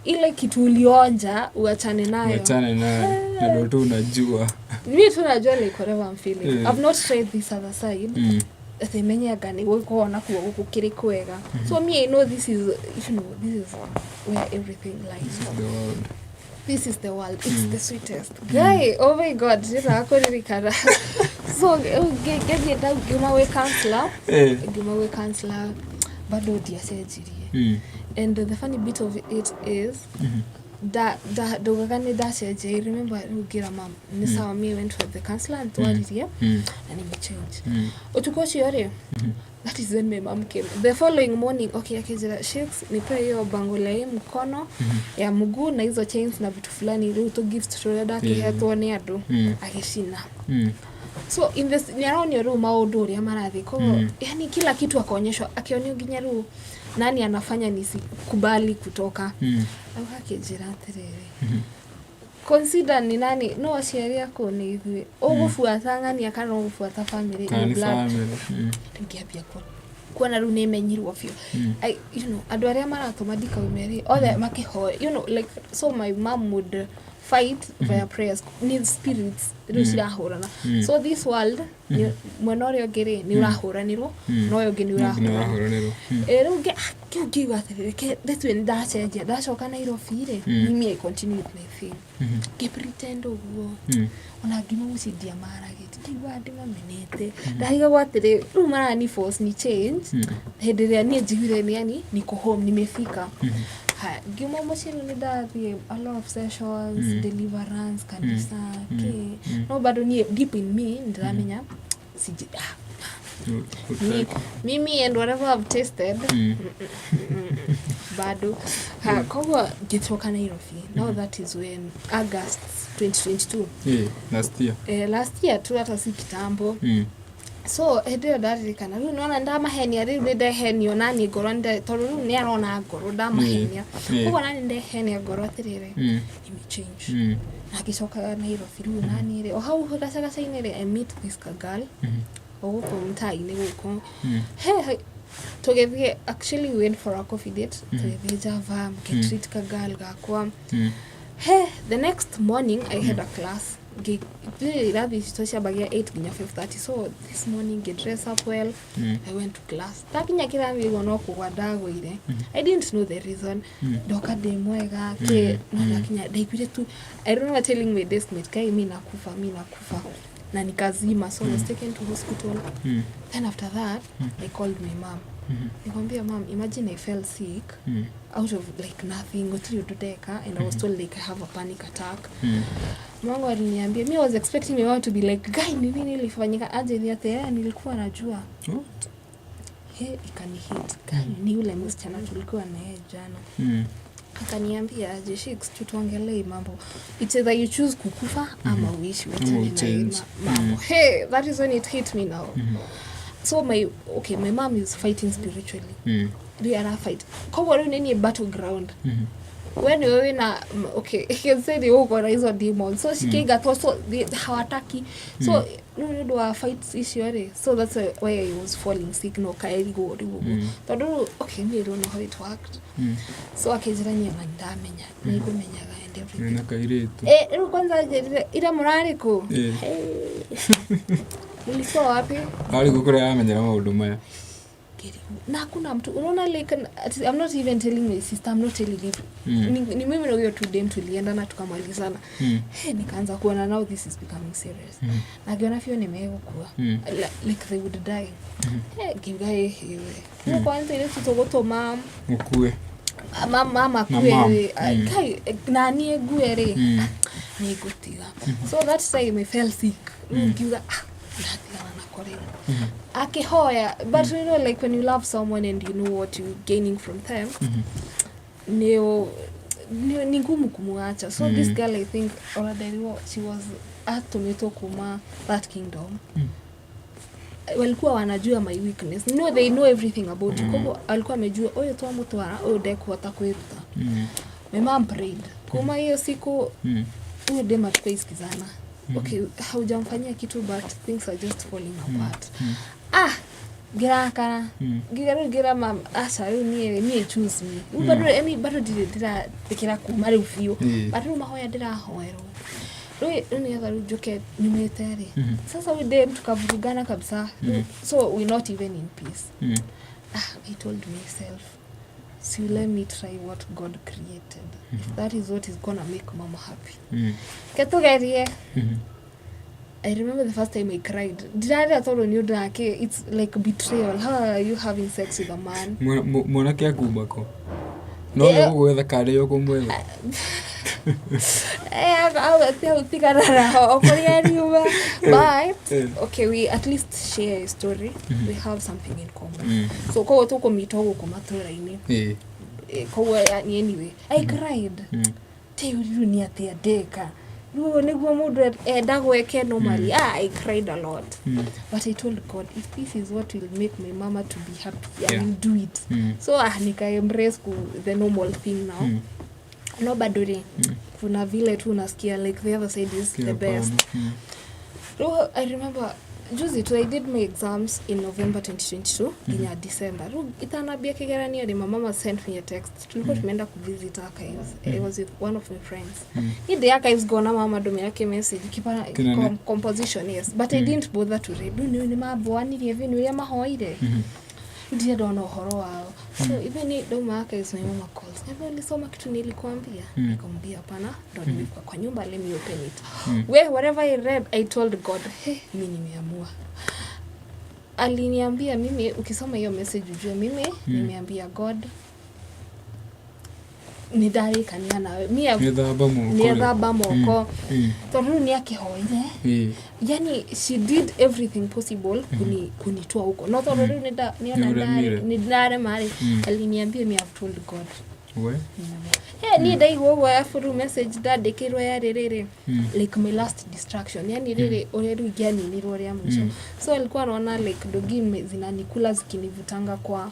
ile kitu ulionja uachane nayo. Wachane nayo na ndo tu unajua. Mi tu najua like whatever I'm feeling. I've not tried this other side. Atĩ menye anga nĩ gũkorwo nakuo gũkũ kĩrĩ kwega. So me, I know this is you know this is where everything lies. The world. This is the world. It's the sweetest guy. Oh my God, ndĩraga kũririkana. So ngĩthiĩ ngiuma gwĩ counselor. Ngiuma gwĩ counselor bado ndiacenjirie. And the funny bit of it is, ndaugaga nĩ ndacenjia. I remember rĩu ngĩra mam nĩ sawa, me went for the counselor and twaririe na nimechange. Ũtukũ ũcio rĩ, that is when my mom came the following morning. Okay, akĩnjĩra, "Shakes, nipe hiyo bangle hii mkono ya mguu na hizo chains na vitu fulani." Rĩu tũ gifts tũrĩa ndakĩhetwo nĩ andũ, agĩcina. So in this nĩaronio rĩu maũndũ ũrĩa marathiĩ. Koguo yani kila kitu akaonyeshwa, akionio nginya rĩu nani anafanya nisikubali kutoka. Au akĩnjĩra atĩrĩrĩ, "Consider ni nani, no aciari aku nĩ ithuĩ ũgũbuata ng'ania kana ũgũbuata family Kana in nĩ blood?" family. Ngĩambia kuona rĩu nĩ menyirwo biũ. Andũ arĩa maratũma ndikaume rĩ, othe makĩhoya, like, so my mom would fight via prayers. Ni spirits rĩu cirahũrana. So this world mwena ũrĩa ũngĩ rĩ, nĩ ũrahũranĩrwo, na ũyũ ũngĩ nĩ Nĩ ũrahũranĩrwo. ũrahũranĩrwo. Ĩ, rĩu kĩu ngĩigua atĩrĩrĩ, ndĩtue nĩ ndacenjia, ndacoka Nairobi rĩ, mimi I continue with my thing. Ngĩpretend ũguo. Ona ngima mũciĩ ndiamaragĩtie, ndaiguaga ndĩmamenete. Ndarigagwo atĩrĩ, rĩu marani force ni change hĩndĩ ĩrĩa niĩ njiguire ni yani niko home, nimefika. Haya, ngiuma mũciĩ rĩu nĩ ndathiĩ a lot of sessions, deliverance, kanitha, kĩ, no bado niĩ deep in me ndĩramenya siji, mimi and whatever I've tasted, bado. Ha, koguo ngĩcoka Nairobi. Now that is when August 2022. Eh, last year. Last year tu, hata si kitambo. So hĩndĩ ĩyo ndaririkana rĩu nona ndamahenia, rĩu nĩ ndehenio nani ngoro tondũ rĩu nĩ arona ngoro ndamahenia. Koguo nani ndehenia ngoro atĩrĩrĩ, nimechange. Na ngĩcoka Nairobi rĩu nani rĩ, o hau gacagaca-inĩ rĩ, I meet this girl o gũkũ mtaa-inĩ gũkũ. He tũgĩthiĩ, actually we went for a coffee date. Tũgĩthiĩ Java, ngĩtreat ka girl gakwa. He the next morning I had a class. Irathi citũ ciambagia 8 nginya 5:30. So this morning ngĩ dress up well. I went to class. Ndakinya kĩrathi ũguo no kũgwa ndagũire. I didn't know the reason. Ndoka ndĩ mwega kĩ, no ndakinya ndaiguire tu. I remember telling my deskmate, "Kai, mi nakufa, mi nakufa," na nikazima. So I was taken to hospital. Then after that I called my mom. Nikamwambia, "Mom, imagine I fell sick out of like nothing, gũtirĩ ũndũ ndeka, and I was told like I have a panic attack." Mamangu aliniambia, me I was expecting my mom to be like, "Guy, ni nini ilifanyika?" Aje ni ati, "Eh, nilikuwa najua." What? He, ikanihit. Guy, ni yule msichana tulikuwa na yeye jana. Akaniambia aje, "Shix, tutuongelee mambo. It's either you choose kukufa ama uishi Ama uachane na hii uchange. mambo." Hey, that is when it hit me now. So my okay, my mom is fighting spiritually. Rĩu arafight, koguo rĩu nĩ niĩ battleground. We nĩwe wĩna okay, I can say nĩ ũgũkora hizo demons, so cikĩingatwo, so hawataki. So rĩu nĩ ũndũ wa fights icio rĩ, so that's why I was falling sick no kaerigwo rĩu ũguo, tondũ rĩu okay, me, I don't know how it worked. So akĩnjĩra niĩ ona ndamenya nĩngũmenyaga and everything. Wĩna kairĩtu. Eh, rĩu kwanza njĩrire ira mũrarĩ kũ? Mlikuwa wapi? Arĩ kũ kũrĩa yamenyera maũndũ maya? Ngĩrigwo. Na hakuna mtu, unaona, like I'm not even telling my sister, I'm not telling you. Ni mimi na huyo tu dem tulienda na tukamalizana. Hey, nikaanza kuona now this is becoming serious. Na ngiona biũ nĩmegũkua. Like they would die. Hey, ngiuga ĩhĩwe mm. Kwanza ile tũtũgũtũma Ũkue. Mama Na kue. Mam. Kai na niĩ ngue rĩ, nĩ ngũtiga. So that time I fell sick. Ngiuga, ah, ndatigana nako rĩu. Akĩhoya, but you know, like when you love someone and you know what you're gaining from them, ni ngumu kumuacha. So this girl, I think oraderiwo, she was atũmĩtwo kuma that kingdom. Walikuwa wanajua my weakness. No, they know everything about you. Koguo alikuwa amejua ũyũ twamũtwara ũyũ ndekũhota kwĩruta. My mom prayed. Kuma hiyo siku, huyo dem hatukuisikizana. Okay, haujamfanyia kitu, but things are just falling apart. Ah, ngirakara. Ngiuga rĩu ngira mam, aca, rĩu niĩ choose me. Rĩu bado, yani bado ndirĩ ndĩratĩkĩra kuma rĩu biũ. But rĩu mahoya ndĩrahoerwo rĩu nĩgetha rĩu njũke nyumĩte rĩ, sasa huyu dem tukavurugana kabisa. So we're not even in peace. Ah, I told myself, so let me try what God created. If that is what is gonna make mama happy, ketugerie. I remember the first time I cried, ndirarĩa tondũ nĩ ũndũ wake. It's like betrayal. How are you having sex with a man? Mwanake akuma kũ? No Eh, gũgwetha karĩ ũkũmwetha. Hau tigana naho o kũrĩa riuma, but okay, we at least share a story. We have something in common. So koguo tũkũmita gũkũ matũra-inĩ. Koguo yani anyway, I cried. Rĩu rĩu nĩ atĩa ndeka rĩu nĩguo mũndũ enda gweke normally? Ah, I cried a lot. But I told God, if this is what will make my mama to be happy, I will do it. So ah, nika embrace the normal thing now. No, bado rĩ, kuna vile tu unasikia like the other side is the best. Rĩu I remember juzi tu I did my exams in November 2022 nginya December. Rĩu itanambia kĩgeranio rĩ, my mama sent me a text. Tulikuwa tumeenda kuvisit archives. I was with one of my friends. Ni the archives ngona mama ndũmĩra kĩ message kipana. Kĩnene. Composition, yes, but I didn't bother to read. Rĩu nĩ mamboanirie vi nĩ ũrĩa mahoire, ndirĩ ndona ũhoro wao. So even ni ndauma archives, my mama calls. "Hebu ulisoma kitu nilikuambia?" Nikamwambia hapana, ndo nimefika kwa nyumba, let me open it. We, whatever I read, I told God, hey, mi nimeamua. Aliniambia mimi, ukisoma hiyo message ujue mimi nimeambia God nĩndarĩkania nawe. Mi Nĩthamba moko. Nĩethamba moko, tondũ rĩu nĩ akĩhoire. Yani she did everything possible kunitoa huko, no tondũ rĩu nĩona Nĩũremire. nĩ ndarema rĩ, aliniambia me have told God. We. Hey, niĩ ndaigua ũguo, arabu rĩu message ndandĩkĩirwo yarĩ rĩrĩ, like my last distraction, yani rĩrĩ ũrĩa rĩu ingĩaninirwo rĩa mũico. So alikuwa anaona like dogi zinanikula zikinivutanga kwa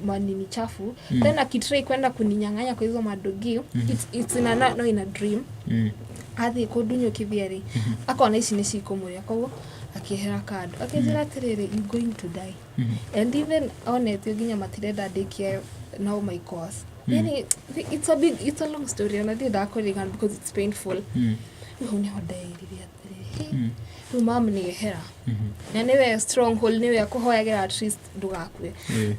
manini chafu. Then akitrai kwenda kuninyang'anya kwa hizo madogi, it's in a, no, in a dream. Athiĩ kũndunyũkithia rĩ, akona ici nĩ cikũmũrĩa, koguo akĩhera kando akĩnjĩra atĩrĩrĩ, "You going to die." And even onetio nginya matirenda ndĩkie now my course. Yani it's a big, it's a long story, ona ndirĩ ndakũririkana because it's painful. Rĩu hau nĩho ndeĩrire atĩrĩrĩ, "Hey, rĩu mam nĩehera na nĩwe stronghold, nĩwe akũhoyagĩra at least ndũgakue."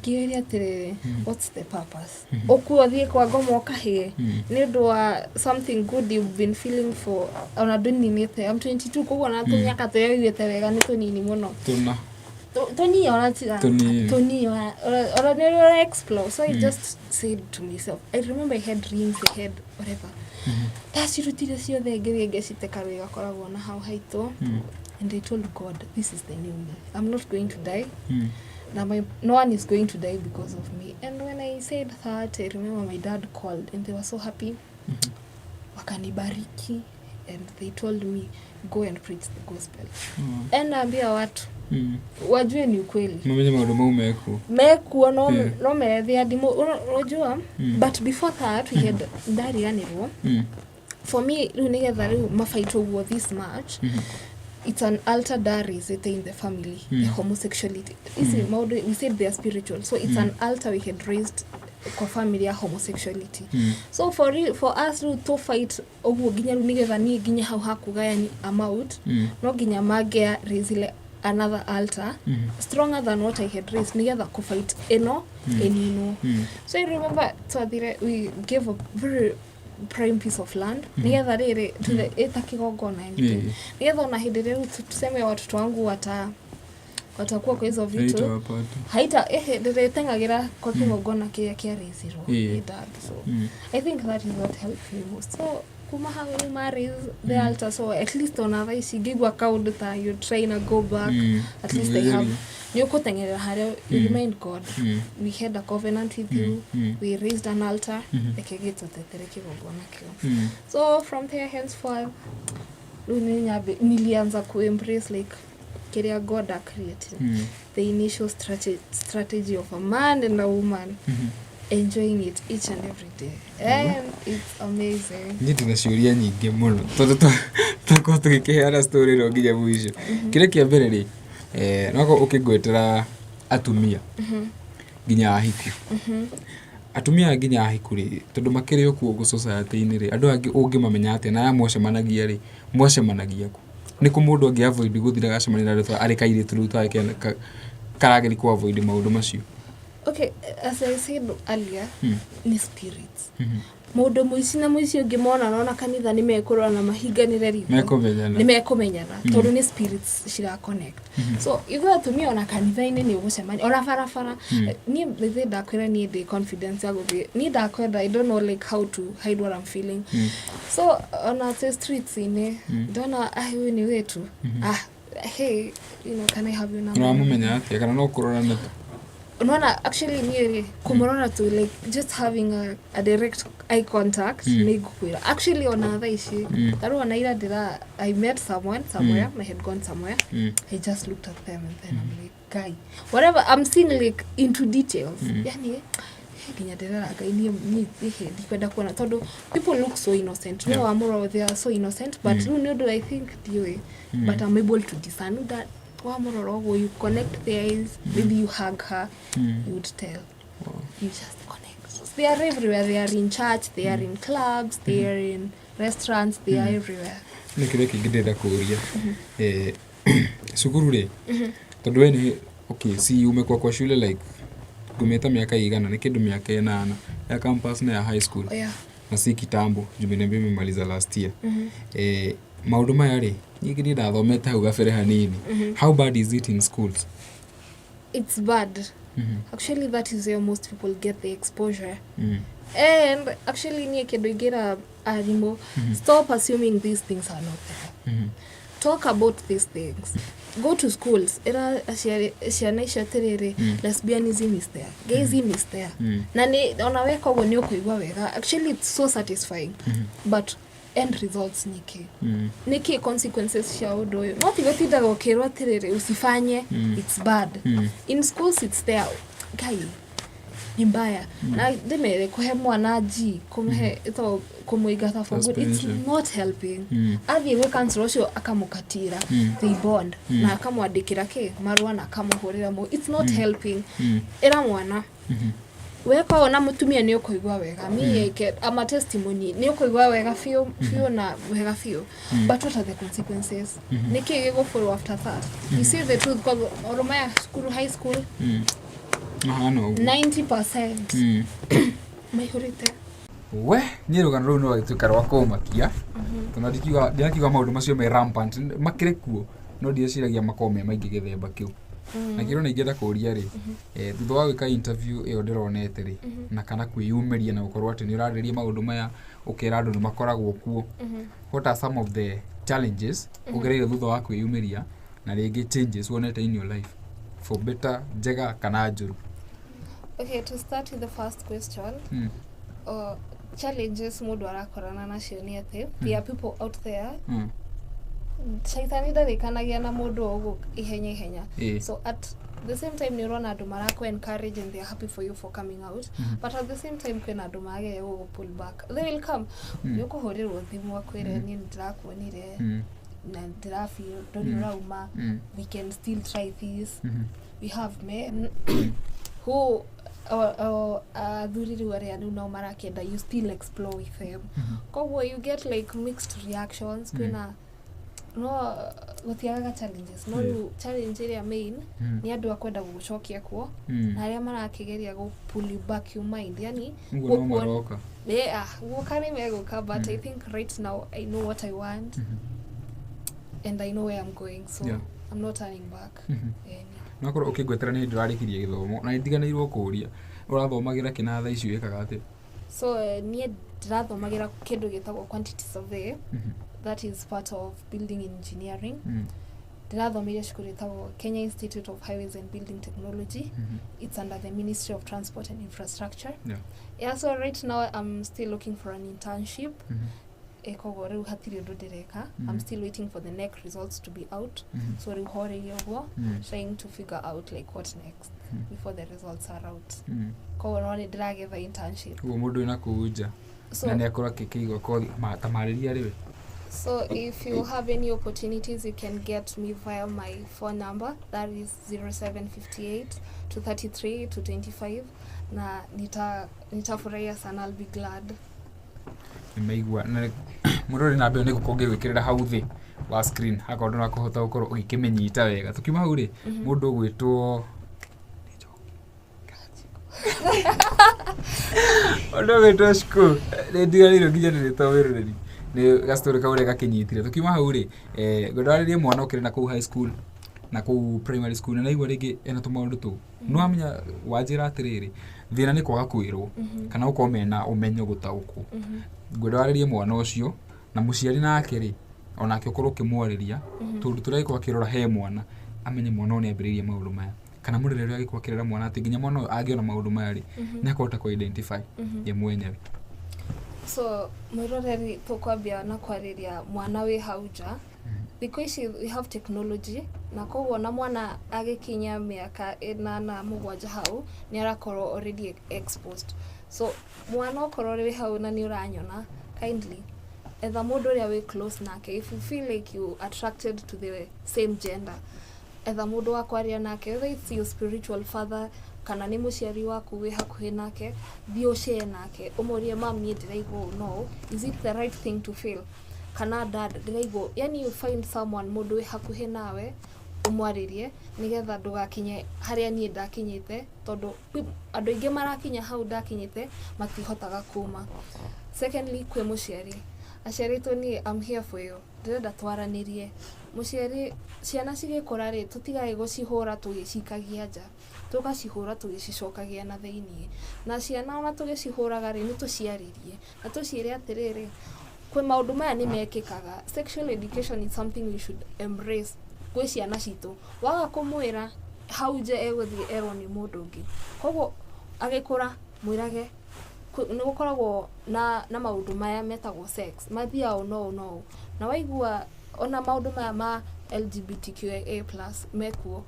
Ngĩũria atĩrĩrĩ, what's the purpose ũkue ũthiĩ kwa ngoma ũkahĩe nĩ ũndũ wa something good you've been feeling for ona ndũninĩte? I'm 22, koguo ona tũmĩaka tũrĩa wĩiguĩte wega nĩ tũnini mũno. Tũna. Tũnini ona tiga Tũnini. Tũnini ona nĩ ũrĩa explore. So I just said to myself, I remember I had rings, I had whatever, ndacirutire ciothe, ngĩthiĩ ngĩcite karũĩ gakoragwo na hau haitũ. And I told God, this is the new me, I'm not going to die. Na no one is going to die because of me. And when I said that, I remember my dad called and they were so happy. Wakanibariki and they told me, go and preach the gospel. And naambia watu wajue ni ukweli. Mamenye maũndũ mau mekuo. Mekuo no, no methe andimũ unajua. But before that we had ndariganĩrwo. For me rĩu nĩgetha rĩu mabaitwo ũguo this much, it's an altar ndarĩcĩte in the family. The homosexuality ici maũndũ, we said they are spiritual, so it's an altar we had raised kwa family ya homosexuality. So for us rĩu to fight ũguo nginya rĩu nĩgetha niĩ nginya hau hakũgayani amount, no nginya mangĩa raise ile another altar stronger than what I had raised nĩgetha kũfight ĩno ĩninwo. So I remember twathire, we gave a very prime piece of land nĩgetha rĩrĩ tuge ĩta kĩgongona anything, nĩgetha ona hĩndĩ ĩrĩa rĩu tuseme watoto wangu watakuwa kwa hizo vitu, Haitawapata. Haita ehe ndĩrĩteng'agĩra kwa kĩgongona kĩrĩa kĩarĩcirwo nĩ dad. So I think that is what helped me most. So kuma hau rĩu ma raise the altar, so at least ona thaa ici ngĩigua kaũndũ ta you trying to go back, at least I have nĩ ũkũteng'erera harĩa you remind God, we had a covenant with you, we raised an altar, reke gĩtũtetere kĩgongona kĩu. So from there henceforth rĩu nĩ nilianza kuembrace like kĩrĩa God created, the initial strategy of a man and a woman, enjoying it each and every day, and it's amazing. Niĩ ndĩna ciũria nyingĩ mũno tondũ twakorwo tũgĩkĩheana story ĩno nginya mũico. Kĩrĩa kĩa mbere rĩ, no ũkĩngwetera atumia nginya ahiku, atumia aya nginya ahiku rĩ, tondũ makĩrĩ o kuo ũguo society-inĩ rĩ, andũ angĩ ũngĩmamenya atĩa? Na aya mwacemanagia rĩ, mwacemanagia kũ? Nĩ kũ mũndũ angĩ avoid gũthiĩ ndagacemanie na andũ ta arĩ kairĩtu rĩu tarĩ karageria kũ avoid maũndũ macio? Okay, as I said earlier, ni spirits. Mũndũ mũici na mũici ũngĩ mona nona kanitha nĩ mekũrora na mahinganĩre ritho. Mekũmenyana. Nĩ mekũmenyana tondũ nĩ spirits cira connect. So ithuĩ atumia ona kanitha-inĩ nĩ ũgũcemania, ona barabara. Niĩ thĩ ndakwĩra niĩ ndĩ confidence ya gũthiĩ, niĩ ndakwenda, I don't know like how to hide what I'm feeling. So ona te streets-inĩ ndona, ah, huyu ni wetu, ah, hey, can I have your number? Ũramũmenya atĩa? Kana no kũrorana tu? Unaona, actually niĩ rĩ, kũmũrora tu, like just having a direct eye contact, nĩ ngũkwĩra. Actually ona thaa ici, tarĩu ona ira ndĩra I met someone somewhere. I had gone somewhere. I just looked at them and then I'm like, guy, whatever I'm seeing, like into details. Yani nginya ndĩrera Ngai niĩ niĩ ndikwenda kuona tondũ people look so innocent. No wamũrora, they are so innocent, but rĩu nĩ ũndũ I think ndiũĩ, but I'm able to discern that wamũrora ũguo, you connect the eyes, maybe you hug her, you would tell. You just connect. They are everywhere. They are in church, they are in clubs, they are in restaurants, they are everywhere. Nĩ kĩrĩa kĩngĩ ndĩrenda kũũria. Cukuru rĩ, tondũ we nĩ okay, si umekuwa kwa shule like ngũmĩta mĩaka igana nĩ kĩndũ, mĩaka 8 ya campus na ya high school, na si kitambo juu umeniambia umemaliza last year. Maũndũ maya rĩ, nyingĩ niĩ ndathomete hau gabere hanini. How bad is it in schools? It's bad. Actually that is where most people get the exposure. And actually niĩ kĩndũ ingĩra arimũ, stop assuming these things are not there. Talk about these things. Go to schools, ĩra aciari ciana icio atĩrĩrĩ, lesbianism is there, gayism is there. Na nĩ ona weka ũguo nĩ ũkũigua wega. Actually it's so satisfying, but end results nĩ kĩ? Nĩ kĩ consequences cia ũndũ ũyũ? No tiga tindaga ũkĩrwo atĩrĩrĩ, usifanye, it's bad. In schools it's there. Ngai ni mbaya. Na ndĩmere kũhe mwana G, kũmũhe ĩtagwo kũmũingata for good, it's Suspension. Not helping. Athiĩ gwĩ counselor ũcio akamũkatira, they bond, na akamwandĩkĩra kĩ marũa na akamũhũrĩra mo. It's not helping. Ĩra mwana, weka ũũ na mũtumia nĩ ũkũigua wega. Me, I'm a testimony. Nĩ ũkũigua wega biũ biũ na wega biũ, but what are the consequences? Nĩ kĩ gĩgũ follow after that? You see the truth, cause maũndũ maya cukuru, high school, Mahana ũguo. 90% maihũrĩte. We niĩ rũgano rũu nĩ rwagĩtuĩka rwa kũmakia tondũ ndirakiuga maũndũ macio me rampant makĩrĩ kuo, no ndirĩciragia makorwo me maingĩ gĩthemba kĩu. Na kĩrĩa ona ingĩenda kũria rĩ, thutha wa gwĩka interview ĩyo ndĩronete rĩ, na kana kwĩyumĩria na gũkorwo atĩ nĩ ũrarĩrĩria maũndũ maya, ũkera andũ nĩ makoragwo kuo, what are some of the challenges ũgereire thutha wa kwĩyumĩria, na rĩngĩ changes wonete in your life For better, njega kana njũru? Okay, to start with the first question, challenges mũndũ arakorana nacio nĩ atĩ there are people out there, shaitani ndarĩkanagia na mũndũ o ũguo ihenya ihenya. So at the same time nĩ ũrona andũ marakũ encourage and they are happy for you for coming out, but at the same time kwĩna andũ marageria gũgũ pull back. They will come, nĩ ũkũhũrĩrwo thimũ akwĩre, "Niĩ nĩndĩrakuonire na ndĩrafeel ndũrĩ ũrauma, we can still try this." We have men who athuri rĩu arĩa rĩu nao marakĩenda you still explore with them. Koguo you get like mixed reactions. Kwĩna no gũtiagaga challenges, no rĩu challenge ĩrĩa main nĩ andũ a kwenda gũgũcokia kuo na arĩa marakĩgeria gũ pull you back your mind, yani ũguo no maroka. Yeah, gũka nĩ megũka, but I think right now I know what I want and I know where I'm going, so I'm not turning back. Yeah, No korwo ũkĩngwetera nĩ hĩndĩ ũrarĩkirie gĩthomo na nĩndiganĩirwo kũũria ũrathomagĩra kĩ na thaa ici wĩkaga atĩa? So niĩ ndĩrathomagĩra kĩndũ gĩtagwo quantity survey. That is part of building engineering. Ndĩrathomeire cukuru ĩtagwo Kenya Institute of Highways and Building Technology. It's under the Ministry of Transport and Infrastructure. Yeah, so right now I'm still looking for an internship. Koguo rĩu hatirĩ ũndũ ndĩreka. I'm still waiting for the KNEC results to be out. So rĩu horeirie ũguo, trying to figure out like what next before the results are out. Koguo no nĩ ndĩragetha internship. Ũguo mũndũ wĩna kũu nja So na nĩ akorwo akĩkĩigua kothi ta marĩria rĩwe. So if you have any opportunities, you can get me via my phone number. That is 0758 233 225. Na nitafurahia sana. I'll be glad. Nĩmaigua na mũrori namba ĩyo nĩ ngũkorwo ngĩgwĩkĩrĩra hau thĩ wa screen akorwo ndũrakũhota gũkorwo ũgĩkĩmĩnyita wega. Tukiuma hau rĩ, mũndũ ũgwĩtwo Shiko nĩ ndiganĩirwo nginya nĩ rĩtwa wĩroreri nĩ gastory kau ũrĩa gakĩnyitire. Tukiuma hau rĩ, ngwenda warĩrie mwana ũkĩrĩ na kũu high school na kũu primary school na naigua rĩngĩ ena tũmaũndũ tũu nĩ wamenya wanjĩra atĩrĩrĩ, thĩna nĩ kwaga kwĩrwo kana gũkorwo mena ũmenyo gũtaũkwo. Ngwenda warĩrie mwana ũcio na mũciari nake rĩ, onake ũkorwo ũkĩmwarĩria tondũ tũrĩa agĩkorwo akĩrora he mwana amenye mwana ũyũ nĩ ambĩrĩirie maũndũ maya, kana mũrere ũrĩa agĩkorwo akĩrera mwana atĩ nginya mwana ũyũ angĩona maũndũ maya rĩ, nĩ akũhota kũ identify ye mwenyewe. So mwĩroreri, tũkwambia na kwarĩria mwana wĩ hau nja. Thikũ ici we have technology, na koguo na mwana agĩkinya mĩaka 8, 7 hau nĩ arakorwo already exposed. So mwana okorwo wĩ hau na nĩ ũranyona, kindly etha mũndũ ũrĩa wĩ close nake. If you feel like you attracted to the same gender, etha mũndũ wa kwaria nake, whether it's your spiritual father kana nĩ mũciari waku wĩ hakuhĩ nake, thiĩ ũshare nake, ũmũrie, "Mam, niĩ ndĩraigua ũũ, no is it the right thing to feel?" Kana, "Dad, ndĩraigua." Yani you find someone, mũndũ wĩ hakuhĩ nawe, ũmwarĩrie nĩgetha ndũgakinye harĩa niĩ ndakinyĩte, tondũ andũ aingĩ marakinya hau ndakinyĩte matihotaga kuma. Secondly, kwĩ mũciari, aciari tũ, niĩ I'm here for you. Ndĩrenda twaranĩrie. Mũciari, ciana cigĩkũra rĩ, tũtigage gũcihũra tũgĩcikagia nja, tũgacihũra tũgĩcicokagia na thĩiniĩ. Na ciana ona tũgĩcihũraga rĩ, nĩ tũciarĩrie na tũciĩre atĩrĩrĩ, kwĩ maũndũ maya nĩ mekĩkaga. Sexual education is something we should embrace gwĩ ciana citũ. Waga kũmwĩra hau nja, egũthiĩ erwo nĩ mũndũ ũngĩ. Koguo agĩkũra mwĩrage nĩ gũkoragwo na maũndũ maya metagwo sex, mathiaga ũũ no ũũ no ũũ, na waigua ona maũndũ maya ma LGBTQIA+ mekuo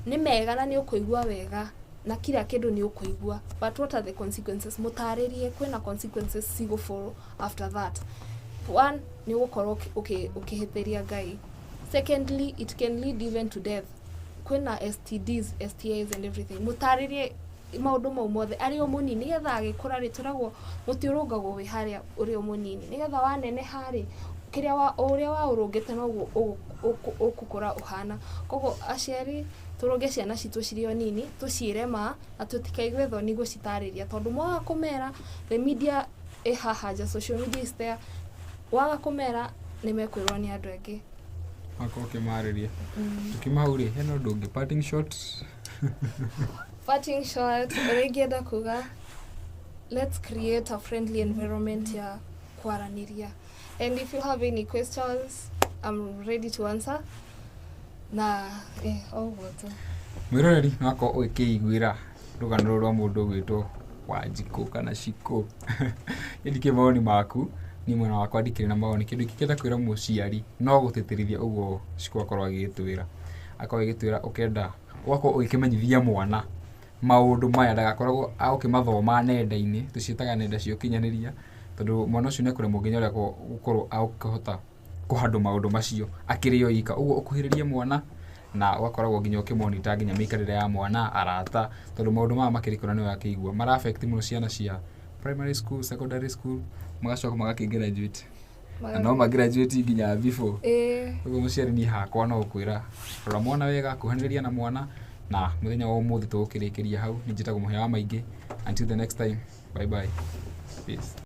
nĩ mega na nĩ ũkũigua wega na kila kĩndũ nĩ ũkũigua, but what are the consequences? Mũtarĩrie kwĩna consequences cigũ follow after that. One, nĩ ũgũkorwo ũkĩhĩtĩria Ngai. Secondly, it can lead even to death. Kwĩna STDs, STIs and everything. Mũtarĩrie maũndũ mau mothe arĩ o mũnini, nĩgetha agĩkũra rĩ, tũragwo mũtĩ ũrũngagwo wĩ harĩa ũrĩ o mũnini, nĩgetha waneneha rĩ, kĩrĩa wa o ũrĩa waũrũngĩte noguo ũgũkũra ũhana. Koguo aciari, tũrũnge ciana citũ cirĩ o nini, tũciĩre ma na tũtikaigue thoni gũcitarĩria, tondũ mwaga kũmera, the media ĩ haha nja, social media is there. Waga kũmera, nĩ mekwĩrwo nĩ andũ angĩ. Wakorwo ũkĩmarĩria. Tukiuma hau rĩ, hena ũndũ ũngĩ, parting shot? Parting shot, ũrĩa ingĩenda kuga, let's create a friendly environment ya kwaranĩria, and if you have any questions, I'm ready to answer. Na o ũguo tu. Mwĩroreri, no akorwo ũgĩkĩiguĩra rũgano rũrũ rwa mũndũ ũgwĩtwo Wanjikũ kana Shiko. Niĩ ndikĩũĩ mawoni maku, niĩ mwena wakwa ndikĩrĩ na mawoni. Kĩndũ ingĩkĩenda kwĩra mũciari no gũtĩtĩrithia ũguo Shiko akorwo agĩgĩtwĩra. Akorwo agĩgĩtwĩra ũkenda ũgakorwo ũgĩkĩmenyithia mwana maũndũ maya ndagakoragwo agũkĩmathoma nenda-inĩ, tũciĩtaga nenda cia ũkinyanĩria, tondũ mwana ũcio nĩ ekũremwo nginya ũrĩa gũkorwo agũkĩhota kũhandũ maũndũ macio akĩrĩ o ika. Ũguo ũkuhĩrĩrie mwana na ũgakoragwo nginya ũkĩmonita nginya mĩikarĩre ya mwana, arata, tondũ maũndũ maya makĩrĩ kũrĩa nĩ ũrakĩigua mara affect mũno ciana cia primary school, secondary school, magacoka magakĩ graduate na no ma graduate nginya before. Ũguo mũciari niĩ hakwa no gũkwĩra rora mwana wega, kuhanĩrĩria na mwana, na mũthenya wa ũmũthĩ tũgũkĩrĩkĩria hau. Niĩ njĩtagwo Mũhĩa wa Maingĩ. Until the next time, bye bye. Peace.